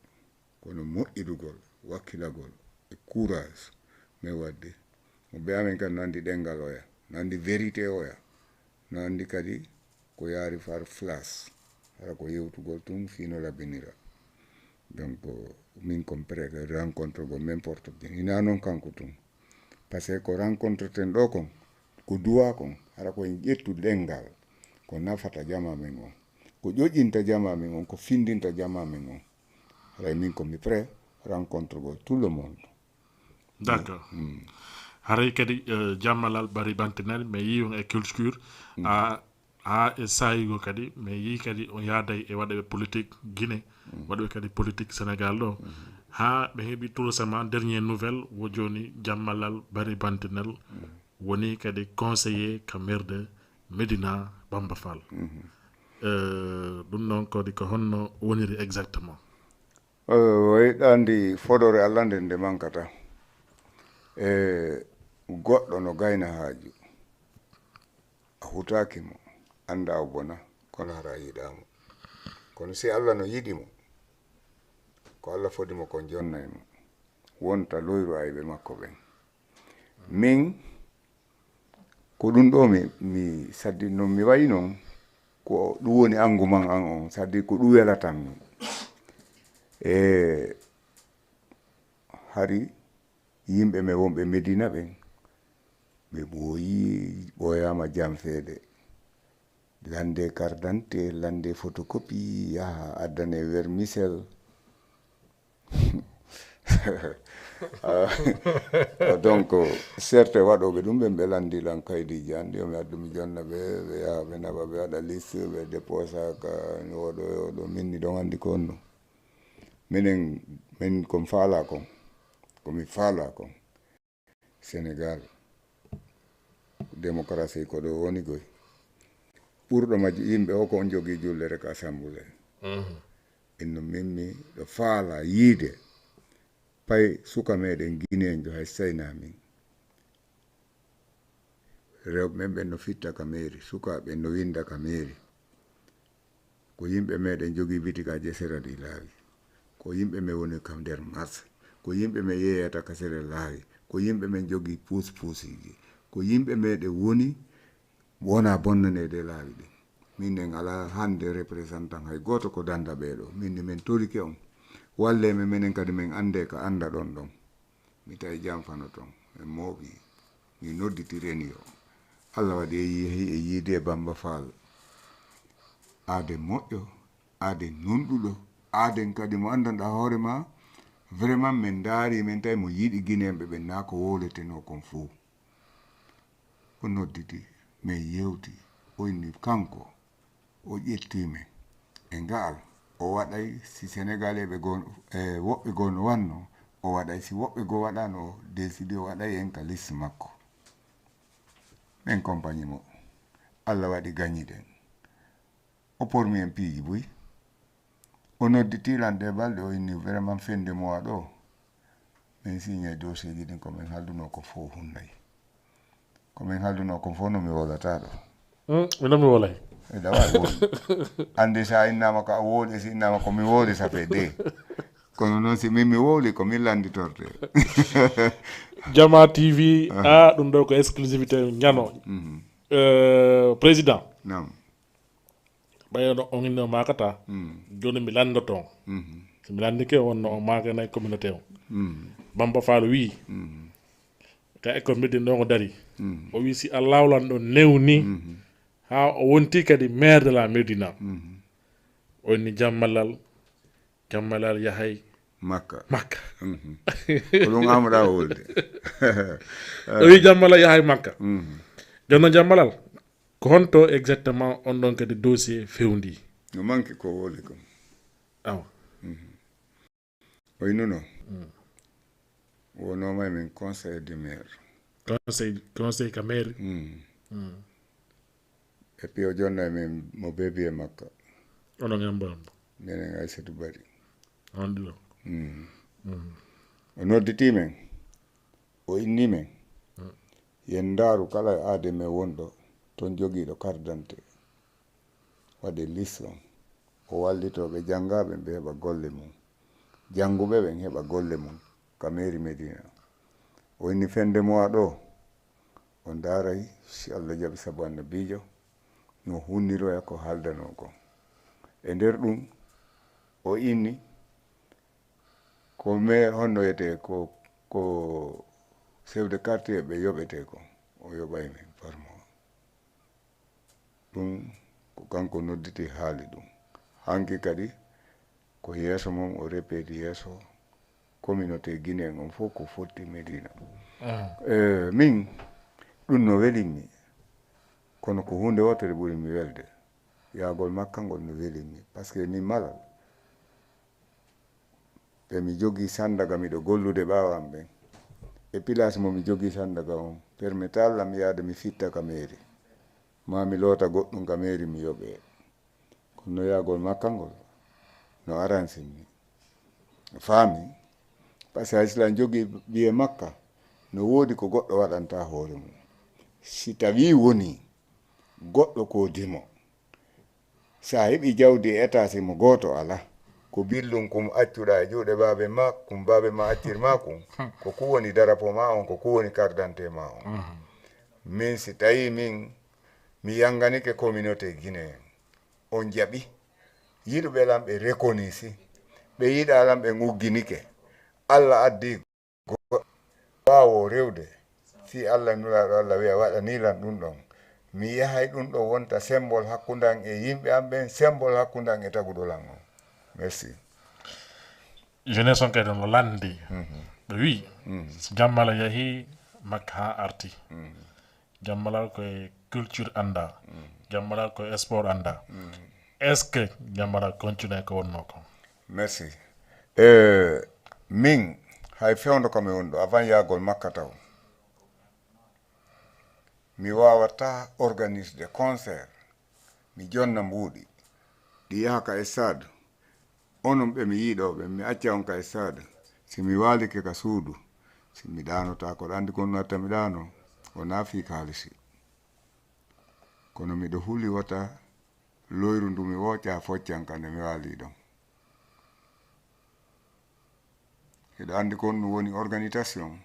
kono moƴƴidugol, wakkilagol e courage men waddi. Mo be amen kan nandi ɗengal oya, nandi vérité oya, nandi kadi ko yaari far flas, hara ko yewtugol tun fii no labinira. Donc, min kon prêt rencontre go n'importe qui. Hina non kanko tun. Parce que ko rencontre ten ɗo kon, ko duwa kon, hara ko en ƴettu ɗengal, ko nafata jama men on, ko ƴoƴinta jama men on, ko findinta jama men on. Haray min ko mi prêt rencontre go tout le monde. D'accord. Haray kadi, eh, Jammalal Bari Bantinel, mais yiyon e culture, a ha e saayigo kadi, mais yi kadi on yaaday e waɗeɓe politique Guinée, waɗeɓe kadi politique Sénégal ɗo. Ha ɓe heɓi tout récemment, dernier nouvelle, wo jooni Jammalal Bari Bantinel woni kadi conseiller ka maire de Médina Bamba Fall. Eh, ɗum noon kadi ko honno woniri exactement? Eh, way ɗandi fodore Allah nde nde mankata. E goɗɗo no gayna haaju. A hutaaki mo, annda o bona, kono hara a yiɗaa mo. Kono si Allah no yiɗi mo, ko Allah fodi mo kon jonnay mo. Wonta loyru ayɓe makko ɓen. Min, ko ɗum ɗo mi, mi saddi no mi wayi non, ko ɗum woni angu man an on, saddi ko ɗum welatan mi. E hari yimɓe men wonɓe Medina ɓen, ɓe ɓooyi, ɓooyama janfeede. Lande carte d'identité, lande photocopie, yaha addane vermicelle. Ah, donc, certes waɗoɓe ɗum ɓen ɓe landi lan kaydiji an ɗi, mi addu mi jonna ɓe, ɓe yaha ɓe naɓa, ɓe waɗa liste, ɓe déposa ka oɗo, oɗo, min ni ɗon andi ko honno. Minen, min ko mi faala kon, ko mi faala kon. Sénégal, démocratie ko ɗo woni goy. Ɓurɗo majji yimɓe o ko on jogii julde rek assemblée. Inno min mi ɗo faala yiide pay suka meɗen Guinéen jo hay sayna min. Rewɓe men ɓen no fitta ka mairie, sukaaɓe ɓen no winda ka mairie. Ko yimɓe meɗen jogii bitikaaji e sera ɗi laawi. Ko yimɓe men woni kam nder marché. Ko yimɓe men yeeyata ka sera laawi. Ko yimɓe men jogii puus puusiji. Ko yimɓe meɗen woni wona bonnaneede e laawi ɗin. Min en alaa hannde représentant hay gooto ko dannda ɓee ɗoo. Min ne min torike on. Wallee men, menen kadi men anndee ka annda ɗon ɗon. Mi tawi janfano ton. En mooɓii. Mi nodditi reniyo. Allah waɗi e yehi e yiide e Bamba Fall. Aaden moƴƴo, aaden nunɗuɗo, aaden kadi mo anndanɗaa hoore maa. Vraiment, min ndaari, min tawi mo yiɗi Gineeɓe ɓen, naa ko wowletenoo kon fow. O nodditi, min yewti, o inni kanko, o ƴetti min. E ngaal, o waɗay si Senegaleeɓe goo, e woɓɓe goo no wanno, o waɗay si woɓɓe goo waɗano, o décidi o waɗay en ka liste makko. Min compagnie mo. Allah waɗi gañiɗen. O pormi en piiji buy. O nodditi lan ɗee balɗe, o inni vraiment fende mois ɗoo. Min signé dossier ji ɗin ko min haldunoo ko fow hunnay. Ko min haldunoo ko fow no mi wowlataa ɗoo. Hmm, mi no mi wolay. E dawa e wowli. Anndi sa innama ko a wowli, e si innama ko mi wowli, ça fait deux. Kono noon si min mi wowli ko min landitorte. Jama T V, Aha. A, ɗum ɗo ko exclusivité ñano. Mhm. Euh, président. Naam. Ɓayno on inno makata. Mm. Jooni mi landoto on. Mhm. Si mi landike on no on maaka nay communauté on. Mm. Bamba Fall wi. Mm. Ka école Médina ɗon o dari. Mm. O wi si Allahu lan ɗo newni. Mhm. Ha o wonti kadi maire de la Médina. Mhm. O inni Jammalal, Jammalal yahay Makka. Makka. Mhm. Ko ɗum amuɗa wolde. O wi Jammalal yahay Makka. Mhm. Jooni noon Jammalal, ko honto exactement on ɗon kadi dossier fewndi? No manque ko wowli kon. Awa. Mhm. O innuno. Mm. Wonoma e min conseil de maire. Conseil, conseil ka maire? Mm. Mm. Et puis o jonna e min mo bebi e Makka. Onon en mbo en mbo. Minen Aysatu Bari. On ɗo. Mm. Mm. O nodditi min. O inni min. Mm. Yen ndaaru kala e aade men wonɗo ton jogiiɗo carte d'identité. Waɗe liste on. O wallitoo ɓe janngaaɓe ɓe heɓa golle mum. Jannguɓe ɓen heɓa golle mum ka mairie Médina. O inni fende mois ɗo, o ndaaray si Allah jaɓi sabu annabiijo, no hunniroya ko haaldanoo kon. E nder ɗum, o inni ko maire honno wiyetee ko, ko chef de quartier ɓe yoɓetee ko, o yoɓay min par mois. Ɗum ko kanko nodditi haali ɗum. Hanki kadi ko yeeso mum o repeti yeeso communauté Guinée on fof ko fotti Médina. Ah. Eh, min ɗum no welimmi, kono ko huunde wootere ɓuri mi welde. Yaagol makka ngol no welimmi, parce que min Malal, ɓe mi jogii Sandaga, miɗo gollude ɓaawo am ɓen. E place mo mi jogii Sandaga on, permettal am yaade mi fitta ka mairie. Ma mi loota goɗɗum ka mairie mi yoɓee. Kono no yaagol makka ngol, no aransin mi. Faami? Parce que hay si lan jogii ɓiye makka, no woodi ko goɗɗo waɗanta hoore mum. Si tawii wonii goɗɗo ko dimo, sa heɓi jawdi e état, si mo gooto alaa, ko billum kum accuɗaa e juuɗe baabe ma, kum baabe ma accir ma kum, ko ku woni darapo ma on, ko ku woni carte d'identité ma on. Mhm. Min si tawii min, mi yanganike communauté Guinée, on jaɓi, yiɗuɓe lan ɓe rekonisi, ɓe yiɗaa lan ɓe ngugginike. Allah addi go-, ɓaawo rewde, fii Allah nulaaɗo Allah wiya waɗanii lan ɗum ɗon. Mi yahay ɗum ɗo wonta symbole hakkunde an e yimɓe am ɓen, symbole hakkunde an e taguɗo lan on. Merci. Jeunesse on kadi no lanndi. Mhm. Ɓe wi, mhm, so Jammala yahi makka haa arti. Mhm. Jammala ko e culture annda. Mhm. Jammala ko e sport annda. Mhm. Est-ce que Jammala continue ko wonno ko? Merci. Eh, min, hay fewndo kam e wonɗo, avant yahgol makka taw, mi waawata organiser de concert. Mi jonna mbuuɗi. Ɗi yaha ka stade. Onon ɓe mi yiɗo ɓe, mi acca on ka stade. Si mi waalike ka suudu, si mi ɗaanotaako, ɗo anndi ko natta mi ɗaano, wonaa fii kaalisi. Kono miɗo huli wota loyru ndu mi wooca foccan ka nde mi waali ɗon. Hiɗa anndi ko ɗum woni organisation.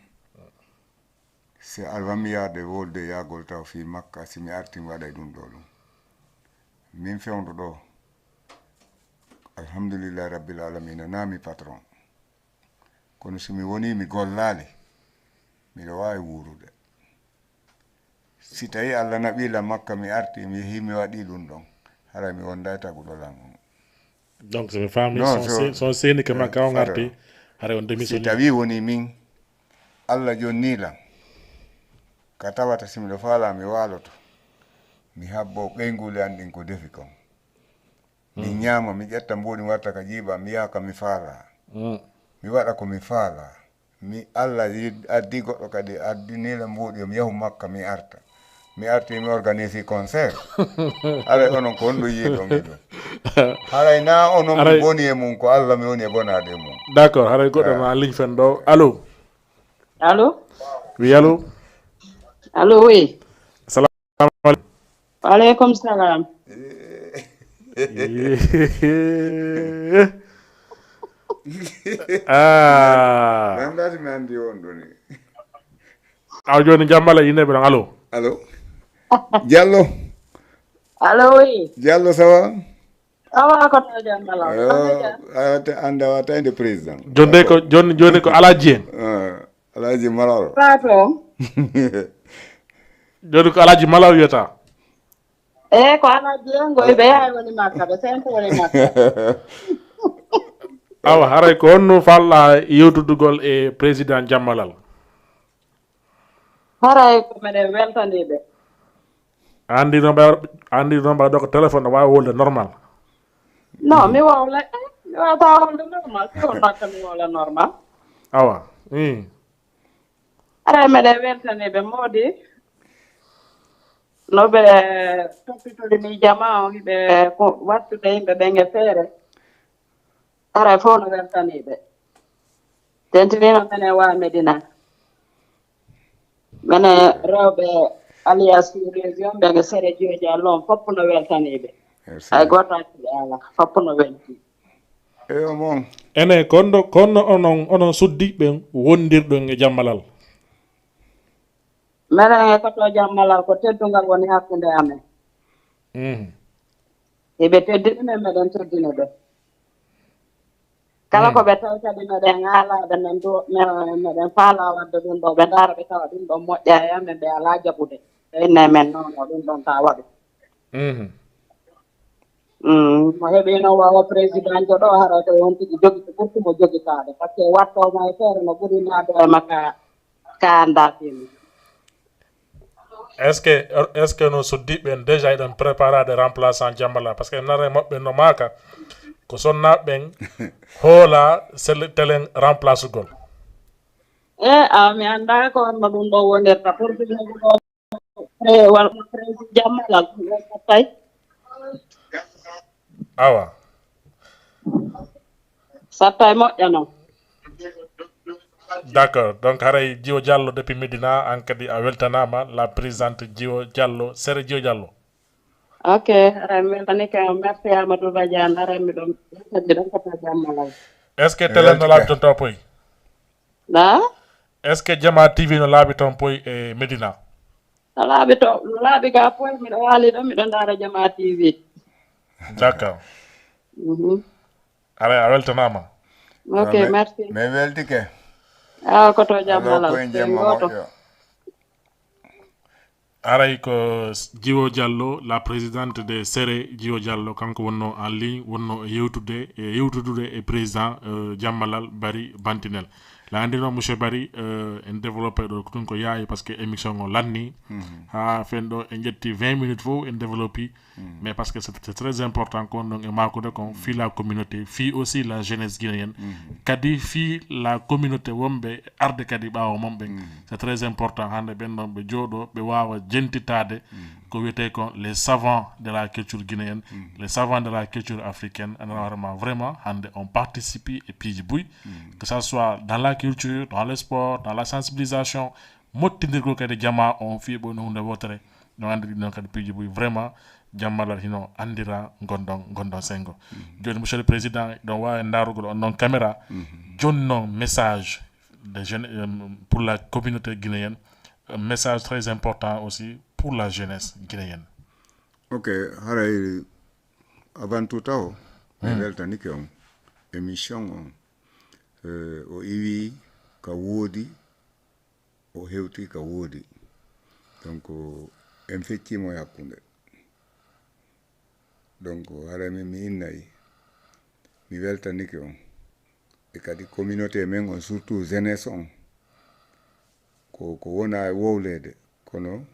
Si alwami yaade wolde yaagol taw fii Makka, si mi arti mi waɗay ɗum ɗo ɗum. Min fewndo ɗo, alhamdulillahi rabbil alamina, naa mi patron. Kono si mi woni mi gollaali, miɗo waawi wuurude. Si tawi Allah naɓi la Makka, mi arti mi yehi mi waɗi ɗum ɗon, haray mi wonday taguɗo lan on. Donc so mi faami, son seeni ka Makka on arti, haray on démissionné. Si tawi woni min, Allah jonni lan, ka tawata si miɗo faala mi waaloto, mi habbo ɓeynguuli an ɗin ko defi kon. Mi ñaama, mi ƴetta mbuuɗi mi watta ka jiiba, mi yaha ka mi faala. Mi waɗa ko mi faala. Mi Allah addi goɗɗo kadi addi nila mbuuɗi yo mi yahu Makka mi arta. Mi arti mi organisi concert. Haray onon ko honɗum yiɗon e ɗum? Haray na onon mi boni e mum, ko Allah mi woni e bonaade e mum. D'accord, haray goɗɗo na ligne fen ɗo. Allo? Allo? Oui, allo? Allo, oui. Salam alaikum. Wa alaikum salam. Ah. Nandati mi andi on ɗoni. Aw joni jammala yineɓe ɗon. Allo? Allo? Diallo? Allo, oui. Diallo, ça va? Awa ko to jammala. Ayo, ata anda wata inde président. Jonde ko jon joni ko Alaji en. Ah, Alaji Malal. Fato. Joni ko Alaji Malal wiyata. E ko Alaji en go be yaay woni Makka be sen ko woni Makka. Awa haray ko honno falla yewtudugol e président Jammalal? Haray ko menen weltaniɓe. Andi no ɓe andi no ɓe ɗo ko téléphone no wawi wolde normal. Non, mi wowla mi wawata wolde normal, si wonno ka mi wowla normal. Awa. Hmm. Haray meɗen weltaniɓe moodi no ɓe toppitorini jama o hiɓe wattude yimɓe ɓen e feere. Haray fof no weltaniɓe. Tentinino menen wa Medina. Mene rewɓe alias Région ɓe no sere joji Allah on fof no weltaniɓe. Hay goto accuɓe ala, fof no welti. Eyo mon. Ene kondo kono onon onon suddiɓe wondirɗon e jammalal. Menen e koto jammalal ko teddungal woni hakkunde amen. Mhm. Eɓe teddini men meɗen teddini ɓe. Kala ko ɓe tawi kadi meɗen ŋaalaade men du meɗen faala waɗde ɗum ɗo ɓe ndaara ɓe tawa ɗum ɗon moƴƴa e amen ɓe alaa jaɓude. Ɓe inna e men noon o ɗum ɗon ka waɗu. Mo heɓi noon wawa président jo ɗo hara ko on tigi jogi ko ɓurtumo jogitaade par ce que wattooma e feere no ɓuri naado e makka ka anndaa fini. Est-ce que est-ce que no soddiɓe en déjà eɗen préparade remplaçant jammala par ce que nana e maɓɓe no maaka ko sonnaɓe ɓen hoola sel telen remplacegol? E a mi annda ko honno ɗum ɗo wonirta pour ɗum ɗo e wal président jammala ɗum ɗo sattay. Awa. Sattay moƴƴa noon. D'accord, donc haray Jiwo Diallo depuis Médina an kadi a weltanama la présidente Jiwo Diallo, sere Jiwo Diallo. Ok, haray mi weltanike on, merci Amadou Badiane, haray miɗon miɗon kata jammalal. Est ce que télé no laaɓi toon taw poy? Na? Est ce que Jama T V no laaɓi toon poy e Médina? No laaɓi to no laaɓi ga poy miɗo waali ɗo miɗo ndaara Jama T V. D'accord. Mhm. Haray a weltanama. Ok, merci. Mi weltike. Awa ko to jammalal. Koye jemma moƴƴo. Haray ko Jiwo Diallo, la présidente de sere Jiwo Diallo, kanko wonno en ligne, wonno e yewtude e yewtudude e président euh, Jammalal Bari Bantinel. La andi noon monsieur Bari euh, en développé ɗo ko ɗum ko yaawi par ce que émission o lanni ha fen ɗo en ƴetti vingt minutes fof en développi. Mais parce que c'est très important ko on ɗon e makude kon fii la communauté fii aussi la jeunesse guinéenne kadi fii la communauté wonɓe arde kadi ɓaawo mon ɓen. C'est très important hande ɓen ɗon ɓe jooɗo ɓe waawa jentitaade ko wiyetee kon les savants de la culture guinéenne, les savants de la culture africaine. Ana warma vraiment hande on participe e piiji buy, que ça soit dans la culture, dans le sport, dans la sensibilisation, mottindirgol kadi jama on fii ɓo no hunde wotere. No andi ɗin ɗon kadi piiji buy vraiment jammalal hino andira gondon gondon sengo. Joni monsieur le président ɗon wawi ndarugol on ɗon caméra. Joni noon message de jeune euh, pour la communauté guinéenne Un message très important aussi pour la jeunesse guinéenne. Ok, haray, avant tout taho, mi weltanike on émission on. Eh, o iwi ka woodi, o hewti ka woodi. Donc, en feccimo e hakkunde. Donc, haray min mi innay, mi weltanike on. E kadi communauté men on, surtout jeunesse on. Ko, ko wona e wowleede, kono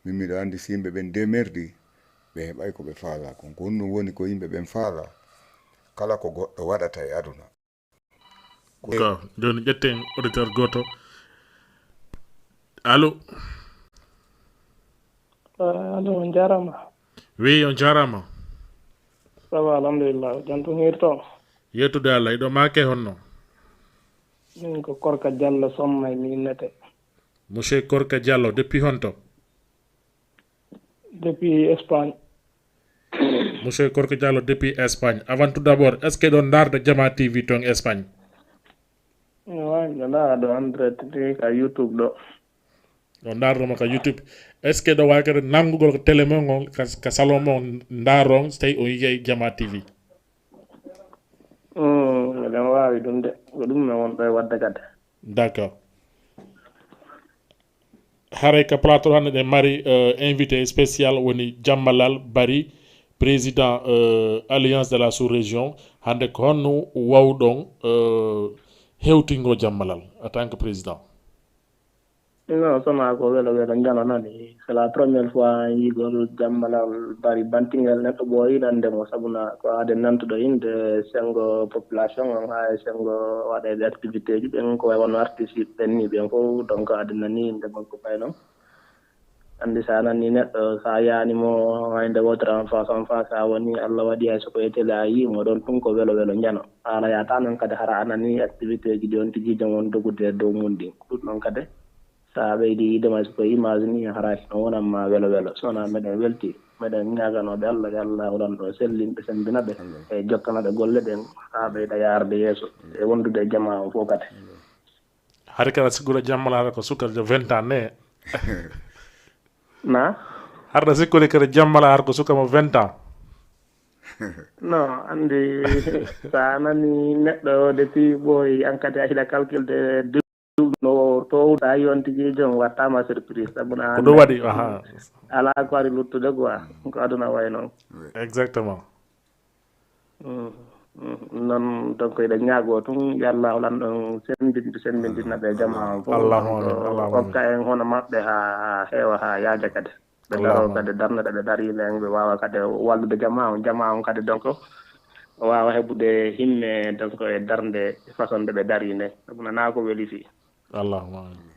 min miɗo anndi si yimɓe ɓen demerdi, ɓe heɓay ko ɓe faala kon. Ko honɗum woni ko yimɓe ɓen faala? Kala ko goɗɗo waɗata e aduna. Ko joni ƴetten auditeur goto. Allo? Allo, on jarama. Wi, on jarama. Ça va, alhamdulillah. Jantum hirto. Yettude Allah, iɗo make honno? Min ko Korka Diallo Somma e mi innete. Monsieur Korka Diallo, depuis honto? Depuis Espagne. Monsieur Korka Diallo depuis Espagne. Avant tout d'abord, est-ce que ɗon ndarda Jama T V ton Espagne? Way, miɗo ndaara ɗo en direct ni ka YouTube ɗo. O ndarda mo ka YouTube. Est-ce que ɗo wawi kadi nanngugol ko télé mon on, ka, ka salon mon ndaron, so tawi on yiyay Jama T V? Hmm, miɗen wawi ɗum de. Ko ɗum mi wonɗo e wadde kadi. D'accord. Haray ka plateau hannde ɗen mari, euh, invité spécial woni Jammalal Bari, président, euh, Alliance de la Sous-Région. Hannde ko honno wawɗon, euh, hewtingo Jammalal en tant que président? Non, sona ko welo welo njano nani. C'est la première fois yigol Jammalal Bari bantingel neɗɗo ɓooyi nande mo, sabuna ko aade nantuɗo inde sengo population on, haa e sengo waɗeɓe activité ji ɓen, ko way wonno artiste ɓen ni ɓen fof, donc aade nani inde makko pay non. Anndi so a nanii neɗɗo, so a yiyaani mo hay nde wootere en face en face, a wonii Allah waɗi hay so ko e télé a yiyii mo ɗoon, ɗum ko welo welo njano. Haala yahata noon kadi hara a nanii activité ji ɗi on tigi jom on dogude e dow mum ɗin. Ko ɗum ɗoon kadi so a ɓeydii yiide ma hay so ko e image nii hara no wonan ma welo welo. So wonaa meɗen weltii, meɗen ñaaganooɓe Allah yo Allah lanɗo sellinɓe semmbina ɓe e jokkana ɓe golle ɗen haa ɓeyda yaarde yeeso e wondude e jamaa on fof kadi. Hari kala sikkude Jammalal ko suka de vingt ans ne. Na? Harɗa sikkude kadi Jammalal ko suka mo vingt ans. Non, anndi so a nanii neɗɗo depuis ɓooyi an kadi a hiɗa calculde duuɓi no towda, a yii on tigi joom wattaama surprise, sabu na Ko ɗum waɗi, aha. Alaa ko ari luttude quoi, ko aduna wayi noon. Exactement. Mm, mm. Noon donc eɗen ñaagoo tun yo Allah holan ɗon semmbinde semmbindina ɓe jamaa on fof. Allahumma Donc, amin, Allahumma amin. Hokka en hono maɓɓe haa heewa haa yaaja kadi. Ɓe daroo Allahumma kadi darnde ɗe ɓe dariinde en ɓe waawa kadi wallude jamaa on, jamaa on kadi donc o waawa heɓude himme donc e darnde façon nde ɓe dariinde. Sabu nanaa ko weli fii. Allahumma amin.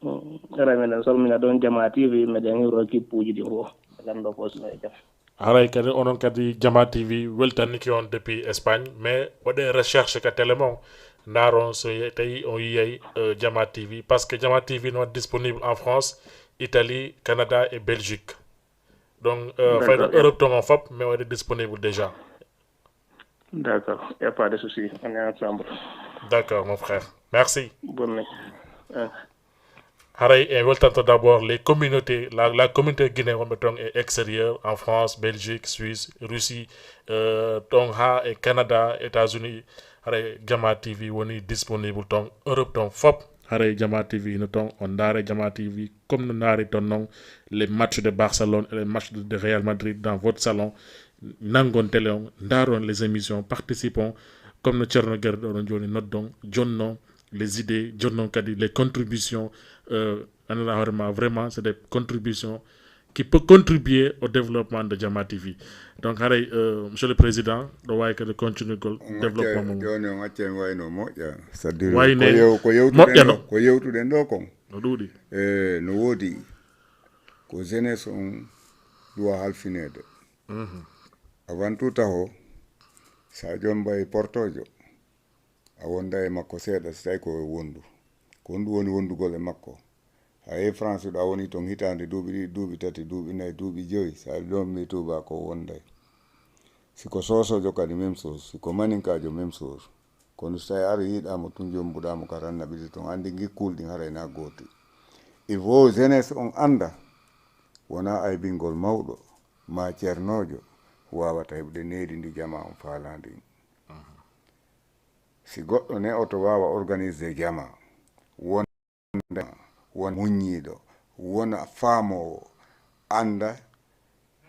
Mm. Eray meɗen salmina ɗon Jamaa T V, meɗen hiwro kippuuji ɗin fof. Lanndo fof sino e jam. Haray kadi onon kadi Jama T V weltanike on depuis Espagne, mais waɗe recherche ka télé mon, ndaaron so ye- tawi on yiyay, euh, Jama T V, parce que Jama T V no disponible en France, Italie, Canada et Belgique. Donc, euh, D'accord. Fayda Europe ton on fop mais waɗe disponible déjà. D'accord, il n'y a pas de souci, on est ensemble. D'accord, mon frère. Merci. Bonne nuit. Hein. Haray en weltanto d'abord les communautés, la, la communauté guinéenne wonɓe ton e extérieur, en France, Belgique, Suisse, Russie, euh, ton ha e Canada, États-Unis. Haray Jama T V woni disponible ton Europe ton fop. Haray Jama T V no ton, on ndaare Jama T V comme no ndaari ton non les matchs de Barcelone et les matchs de, de Real Madrid dans votre salon. Nanngon télé on, ndaaron les émissions, participons comme no Ceerno Gere ɗo ɗon jooni noddon, jonnon les idées, jonnon kadi les contributions, euh, anndaa hoore ma vraiment c'est des contributions qui peut contribuer au développement de Jama T V. Donc haray, euh, monsieur le président, ɗo waawi kadi continuer gol On développement accay mum. Jooni on accay wayno moƴƴa, c'est-à-dire Wayne ko yew- ko yewtuɗen moƴƴa ɗo no. Ko yewtuɗen ɗo kon, No ɗuuɗi. E no woodi ko jeunesse on duwa halfineede. Avant tout taho, so a jombay portojo, a wonda e makko seeɗa so tawi ko wondu. Ko honɗum woni wondugol e makko? A yehi France ɗo a woni ton hitaande, duuɓi ɗiɗi, duuɓi tati, duuɓi nayi, duuɓi joyi, so a ɗon mi tuuba ko wonday. Si ko sosojo kadi même chose, si ko maninkaajo même chose. Kono so tawi ara yiɗamo tun jombuɗamo ka ranna ɓiɗi ton, andi gikkuli ɗin haray na gooti. Il faut jeunesse on annda, wonaa aybingol mawɗo maa ceernoojo waawata heɓude needi ndi jamaa on faalaa ndin. Si goɗɗo ne'oto waawa organiser jamaa, won, won muññiiɗo, wona faamoowo, annda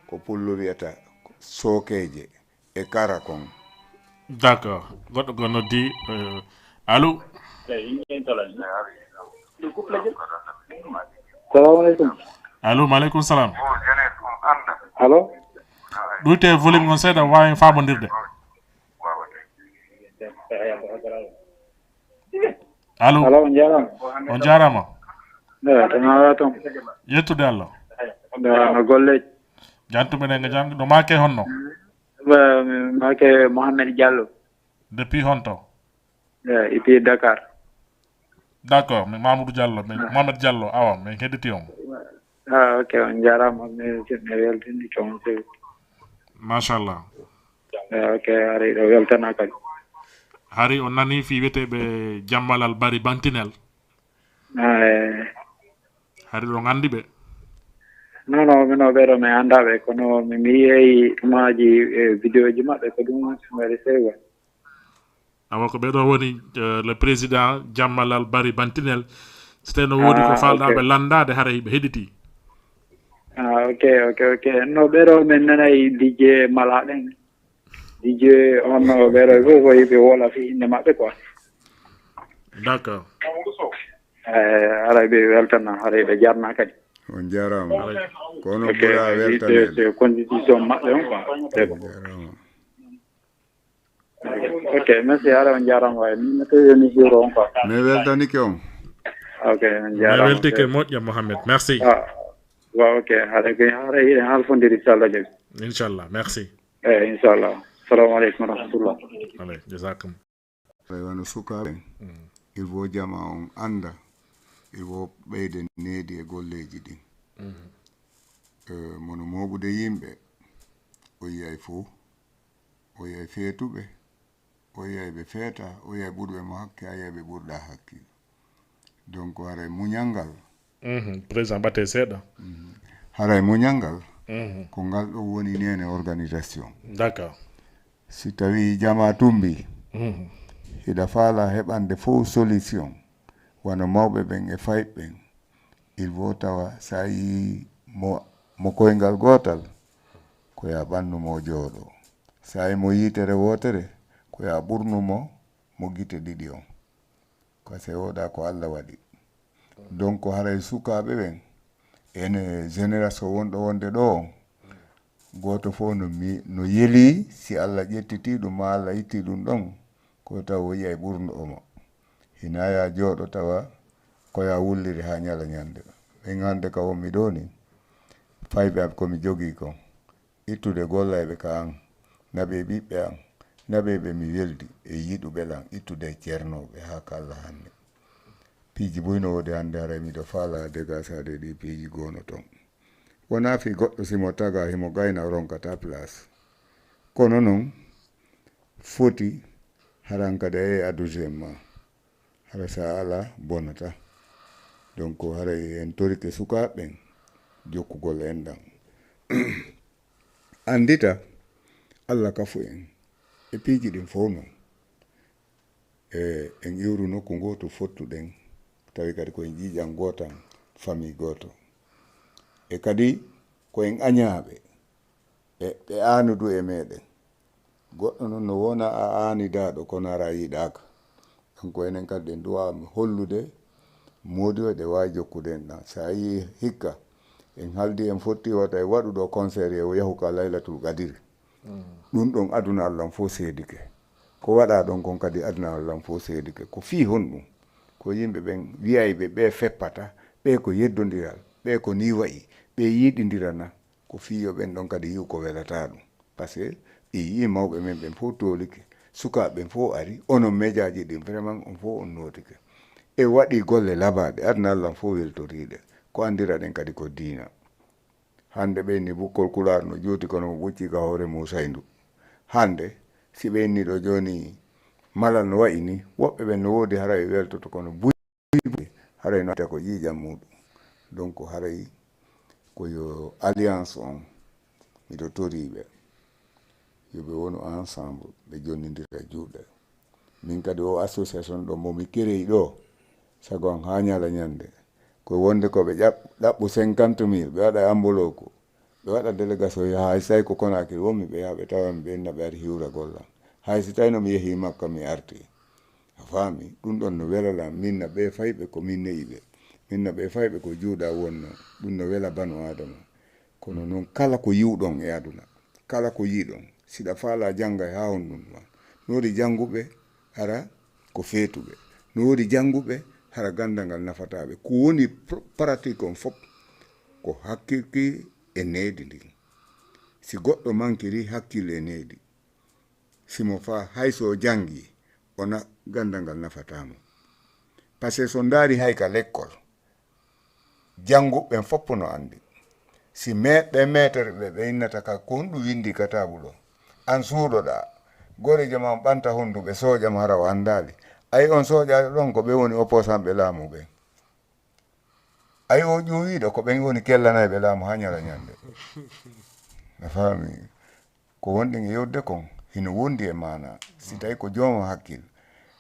ko pullo wiyata sookeeje e kara kon. D'accord. Goɗɗo go noddi. Euh, allo? Salamu aleykum. Allo, maaleykum salam. Allo? Ɗuyte volume on seeɗa, waawen faamondirde. Allo? Allo, on jaaraama. On jaaraama. Eyi, to naara toon. Yettude Allah. Ndewa no golleeji. Jantuɓe ɗen ko jam. Ɗo maake honno? Ba, mi maake Mohamed Diallo. Depuis honto? Eyi, ipi Dakar. D'accord, mi Mamoudou Diallo, mi Mohamed Diallo, awa, min hedditi on. Ah, ok, on jaaraama, mi mi weltini toon sewi. Machallah. Eh, ok, hari ɗo weltana kadi. Hari on nani fi wiyeteeɓe Jammalal Bari Bantinel. Ah, eh, Hari ɗon anndi ɓe. Non, non, mino ɓeɗo mi annda ɓe, kono mi mi yeeyi imaaji e vidéo ji maɓɓe ko ɗum mi waɗi sewi. Awa ko ɓeɗo woni euh, le président Jammalal Bari Bantinel. So tawi no woodi ko Ah, faalɗaa ok. Ɓe lanndaade haray ɓe heɗiti. Ah, ok, ok, ok. No ɓeɗo min nanay D J Mala ɗen. D J on no ɓeɗo fof ko yimɓe wola fi innde maɓɓe quoi. D'accord. Eh, haray ɓe weltana, haray ɓe jarna kadi. On jaaraama. Ko onon Ok, ɓura mi wiide weltaneede. c'est constitution maɓɓe on quoi. C'est bon. Jaaraama. Ok, merci, haray on jaaraama waay. Min mi tawi mi hiiro on quoi. Mi weltanike on. Ok, on Mi jaaraama. Weltike moƴƴa Mohamed. Merci. Ah, waaw, ok, haray kay, haray hiɗen halfondiri, so Allah jaɓi. Inchallah, merci. Eyi, inchallah. Assalamu aleykum wa rahmatullah. Allez, jazakum. Tawi wano sukaaɓe, il faut jama on annda, il faut ɓeyde needi e golleeji ɗin. Eh, mono mooɓude yimɓe, o yiyay fof, o yiyay feetuɓe, o yiyay ɓe feeta, o yiyay ɓurɓe mo hakke, a yiyay ɓe ɓurɗa hakkil. Donc haray muñal ngal. Mhm, président ɓatte seeɗa. Haray muñal ngal, Mhm, ko ngal ɗo woni nene organisation. D'accord. Si tawi jama tumbi, Mhm, hiɗa faala heɓande fof solution, wano mawɓe ɓen e fayɓe ɓen, il faut tawa sa yi mo, mo koyngal gootal, ko ya ɓannu mo jooɗo. Sa yi mo yitere wootere, ko ya ɓurnu mo, mo gite ɗiɗi on. Parce que oɗa ko Allah waɗi. Donc haray sukaaɓe ɓen, ene génération wonɗo wonde ɗo on, gooto fof no mi, no yeli si Allah ƴettiti ɗum ma Allah itti ɗum ɗon, ko taw o yiyay ɓurno omo. Hina ya jooɗo tawa ko ya wulliri ha ñala ñande. Ɓen hande ka wonmi ɗo ni, fayɓe am ko mi jogii kon. Ittude gollayɓe ka an, naɓe ɓiɓɓe an, naɓe ɓe mi weldi e yiɗuɓe lan, ittude e ceernooɓe haa ka Allah hannde. Piiji buy no woodi hannde, haray miɗo faalaa degasaade ɗi piiji goono ton. Wonaa fii goɗɗo si mo tagaa himo gayna o ronkata place. Kono non foti haran kadi a yehi a deuxième ma. Hara sa alaa bonata. Donc haray en torike sukaaɓe ɓen jokkugol enɗan. Anndita Allah kafu en e piiji ɗin fow non. E en iwru nokku ngootu fottuɗen, tawi kadi ko en ƴiiƴan gootan, famille gooto. E kadi ko en añaaɓe, e ɓe aanudu e meɗen. Goɗɗo non no wona a aanidaaɗo kono ara a yiɗaaka. Kanko enen kadi ɗen duwa hollude moodi o ɗe waawi jokkude en ɗan. Sa yi hikka en haldi en fotti wata e waɗuɗo concert e o yahu ka laylatul qadiri. Ɗum ɗon aduna Allah fof seedike. Ko waɗa ɗon kon kadi aduna Allah fof seedike. Ko fii honɗum? Ko yimɓe ɓen wiyayɓe ɓe feppata, ɓe ko yeddondiral, ɓe ko ni wayi, ɓe yiɗindirana. Ko fii yo ɓen ɗon kadi yi'u ko welataa ɗum. Parce que ɓe yi'i mawɓe men ɓen fof toolike, sukaaɓe ɓen fof ari, onon mejaaji ɗin vraiment on fof on nootike. E waɗi golle labaaɗe, aduna Allah fof weltoriiɗe. Ko anndiraɗen kadi ko diina. Hannde ɓe ni bukkol kulaar no juuti kono mo ɓucci ka hoore Muusayndu. Hannde si ɓe inni ɗo jooni malal no wayi ni, woɓɓe ɓen no woodi haray weltoto kono buy haray no ko ƴiiƴam muɗum. Donc haray ko yo alliance on, miɗo toriiɓe yo ɓe wonu ensemble, ɓe jonnindira juuɗe. Min kadi o association ɗo mo mi kereyi ɗo, sago an haa ñala ñande, ko wonde ko ɓe ƴaɓ- ɗaɓɓu cinquante mille, ɓe waɗa amboloku, ɓe waɗa délégation yaha, hay so tawi ko Conakry wonmi, ɓe yaha ɓe tawa mi, ɓe inna ɓe ari hiwra golla. Hay so tawi no mi yehi Makka mi arti. A faami? Ɗum ɗon no wela lan, min na ɓe fayɓe ko min ne'i ɓe. Min na ɓe fayɓe ko juuɗa wonno. Ɗum no wela banu Adama. Kono noon kala ko yiwɗon e aduna, kala ko yiɗon, siɗa faala janngay haa honɗun ma. No woodi jannguɓe hara ko feetuɓe. No woodi jannguɓe hara ganndal ngal nafataa ɓe. Ko woni pr- pratique on fof ko hakkilki e needi ndin. Si goɗɗo mankiri hakkille e needi, si mo faa hay so o janngi, o na- ganndal ngal nafataa mo. Parce que so ndaari hay ka lekkol, jannguɓe ɓen fof no anndi. Si me- ɓe meetere ɓe, ɓe innata ka ko honɗum winndi ka taabul o, an suuɗoɗaa, goreejo ma on ɓanta hondu ɓe sooƴa mo hara o anndaali. Ay on sooƴaaɓe ɗon ko ɓe woni opposant ɓe laamu ɓen. Ay o ƴuwiiɗo ko ɓen woni kellanayɓe laamu haa ñala ñande. A faami? Ko wonɗen e yewde kon hino wondi e maana. Si tawi ko jooma hakkil,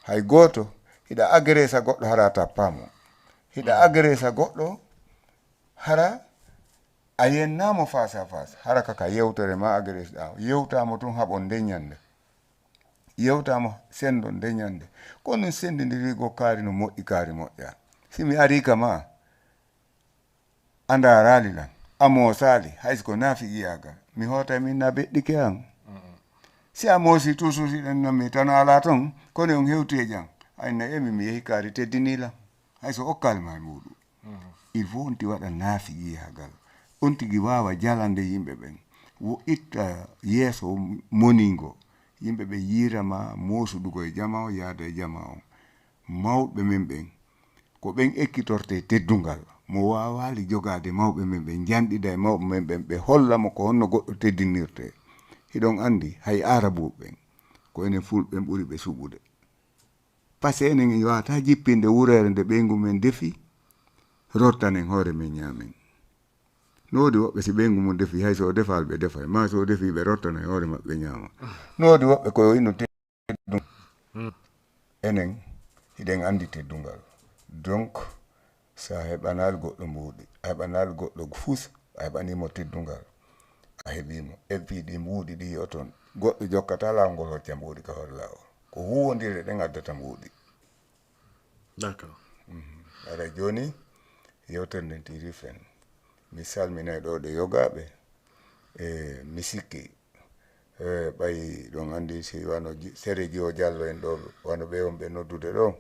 hay gooto hiɗa agresa goɗɗo hara a tappaa mo. Hiɗa agresa goɗɗo hara a yennaamo face à face, hara kaka yewtere ma agrese ɗa, yewtaa mo tun haɓon nde ñande. Yewtaa mo sendon nde ñande. Kono sendindiri go kaari no moƴƴi, kaari moƴƴa. Si mi arii ka ma, a ndaaraali lan, a moosaali, hay si ko naafiqiyaagal, mi hootay min na beɗɗike an. Si a moosi toujours hiɗen nan mi tan alaa ton, kono on hewti e jam. Ay na emi mi yehi kaari teddinii lan. Hay so okkaali ma e muuɗum. Il faut on tigi waɗa naafiqiyaagal. On tigi waawa jalande yimɓe ɓen. Wo itta yeeso moningo. Yimɓe ɓe yiira ma moosuɗugo e jama o, yaada e jama o. Mawɓe men ɓen, ko ɓen ekkitorte teddungal. Mo waawaali jogaade mawɓe men ɓen, janɗida e mawɓe men ɓen, ɓe holla mo ko honno goɗɗo teddinirte. Hiɗon anndi, hay Aarabuɓe ɓen, ko enen Fulɓe ɓen ɓuri ɓe suɓude. Parce que enen en waawataa jippinde wureere nde ɓeyngu men defi, rottanen hoore men ñaamen. No woodi woɓɓe si ɓeyngu mum defi, hay so o defaali ɓe defay, maa so o defi ɓe rottana e hoore maɓɓe ñaama. No woodi woɓɓe ko inno teddun. Enen, hiɗen anndi teddungal. Donc, so a heɓanaali goɗɗo mbuuɗi, a heɓanaali goɗɗo fus, a heɓanii mo teddungal, a heɓii mo. Et puis ɗi mbuuɗi ɗi o ton, goɗɗo jokkataa laawol ngol hocca mbuuɗi ka hoore laawol. Ko huuwondirde ɗen addata mbuuɗi. D'accord. Ara jooni, yewtere nden tiiri fen. Mi salminay ɗo ɗe yogaaɓe. E mi sikki, e ɓay ɗon anndi si wano ji- sere jiwo jallo en ɗo, wano ɓe on ɓe noddude ɗo,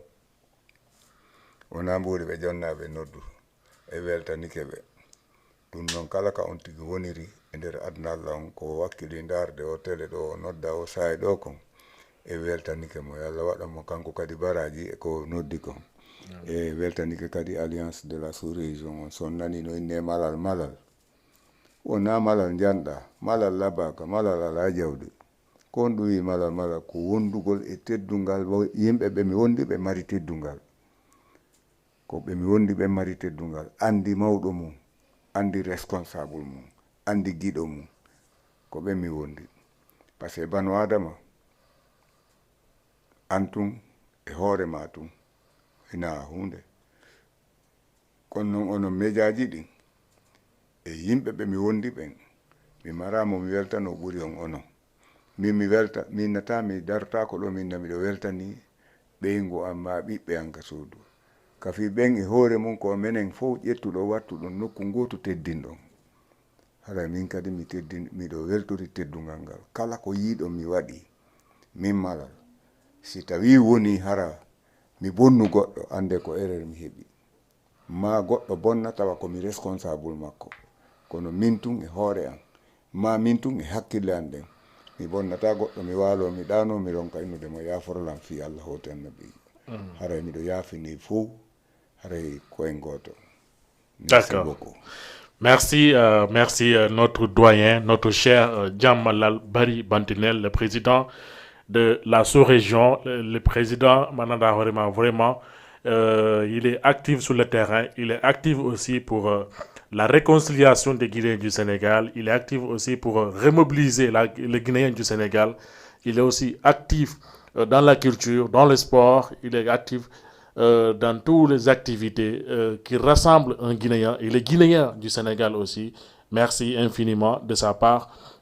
wonaa mbuuɗi ɓe jonnaaɓe noddu. E weltanike ɓe. Ɗum noon kala ka on tigi woniri e nder aduna Allah on, ko wakkili ndaarde o tele ɗo, o nodda o saa'i ɗo kon, e weltanike mo. Yo Allah waɗan mo kanko kadi baraaji e ko noddi kon. E weltanike kadi Alliance de la Sous-Région on. So on nani no inne malal malal, wonaa malal njanɗa, malal labaaka, malal alaa jawdi. Ko on ɗum wi malal malal, ko wondugol e teddungal wo- yimɓe ɓe mi wondi ɓe mari teddungal. Ko ɓe mi wondi ɓe mari teddungal, anndi mawɗo mum, anndi responsable mum, anndi giɗo mum. Ko ɓe mi wondi. Parce que banu Adama, an tun e hoore ma tun, hinaa huunde. Kono noon onon mejaaji ɗin, e yimɓe ɓe mi wondi ɓen, mi maraa mo mi weltanoo ɓuri on onon. Min mi welta, min nata mi dartaako ɗo, min na miɗo weltanii ɓeyngu am maa ɓiɓɓe am ka suudu. Ka fii ɓen e hoore mum ko menen fof ƴettuɗo wattuɗon nokku ngootu teddinɗon. Haray min kadi mi teddin, miɗo weltori teddungal ngal. Kala ko yiiɗon mi waɗi, min malal. Si tawii wonii hara mi bonnu goɗɗo, annde ko erreur mi heɓi. Maa goɗɗo bonna tawa ko mi responsable makko. Kono min tun e hoore an, maa min tun e hakkille an ɗen, mi bonnataa goɗɗo, mi waaloo, mi ɗaanoo, mi ronka innude mo yaaforo lan fii Allah hooti Annabi. Haray miɗo yaafini fow, haray ko en gooto. Merci D'accord. Beaucoup. Merci, euh, merci euh, notre doyen, notre cher euh, Djammalal Bari Bantinel, le président de la sous-région, le, le président Mananda Horema, vraiment, Euh, il est actif sur le terrain. Il est actif aussi pour euh, la réconciliation des Guinéens du Sénégal. Il est actif aussi pour euh, remobiliser la- les Guinéens du Sénégal. Il est aussi actif euh, dans la culture, dans le sport. Il est actif euh, dans toutes les activités euh, qui rassemblent un Guinéen et les Guinéens du Sénégal aussi. Merci infiniment de sa part.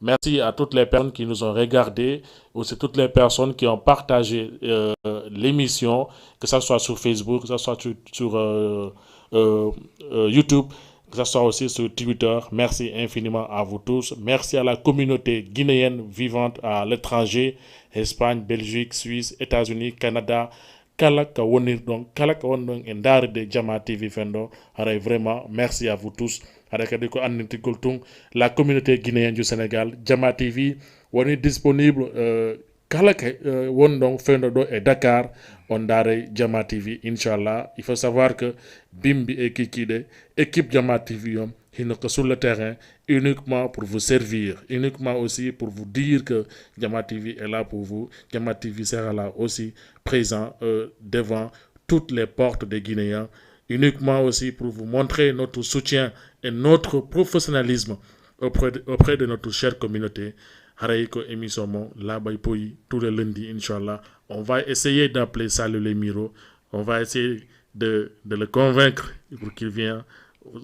Merci à toutes les personnes qui nous ont regardés, aussi toutes les personnes qui ont partagé euh, l'émission, que ce soit sur Facebook, que ce soit sur, sur, euh, euh, euh, YouTube, que ce soit aussi sur Twitter. Merci infiniment à vous tous. Merci à la communauté guinéenne vivante à l'étranger, Espagne, Belgique, Suisse, États-Unis, Canada, kala ka wonirɗon, kala ka wonɗon e ndaarde Jama T V fenɗo. Haray vraiment, merci à vous tous. Haray kadi ko anndintigol tun, la communauté guinéenne du Sénégal, Jama T V woni disponible euh, kala ka euh, wonɗon fenɗo ɗo e Dakar, on ndaare Jama T V, inchallah. Il faut savoir que bimbi e kikiɗe, équipe Jama T V on, hino ko sur le terrain, uniquement pour vous servir, uniquement aussi pour vous dire que Jama T V est là pour vous. Jama T V sera là aussi présent euh, devant toutes les portes des Guinéens, uniquement aussi pour vous montrer notre soutien et notre professionnalisme auprès de, auprès de notre chère communauté. Haray ko émission mon Laaɓay Poyi tous les lundis, inchallah. On va essayer d'appeler Salou Lemiro. On va essayer de, de le convaincre pour qu'il vienne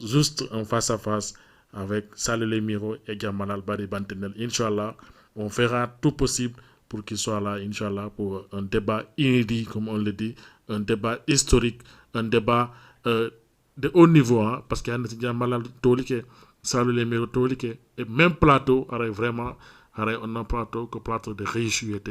juste en face à face avec Salou Lemiro et Jamal Albari Bantenel. Inchallah, on fera tout possible pour qu'il soit là, inchallah, pour un débat inédit, comme on le dit, un débat historique, un débat euh, de haut niveau, hein, parce que hannde si Jamal tolike, Salou Lemiro tolike, et même plateau, haray vraiment, haray on a plateau que plateau de réussite,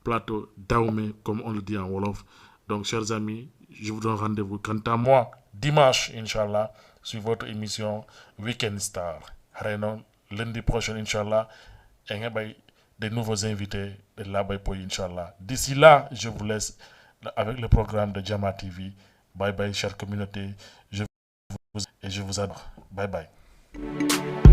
plateau d'armée, comme on le dit en Wolof. Donc, chers amis, je vous donne rendez-vous quant à moi dimanche, inchallah, sur votre émission Weekend Star. Haray non, lundi prochain, inchallah, en heɓay de nouveaux invités de Laaɓay Poyi, inchallah. D'ici là, je vous laisse avec le programme de Jama T V. Bye bye, chère communauté. Je vous et je vous adore. Bye bye.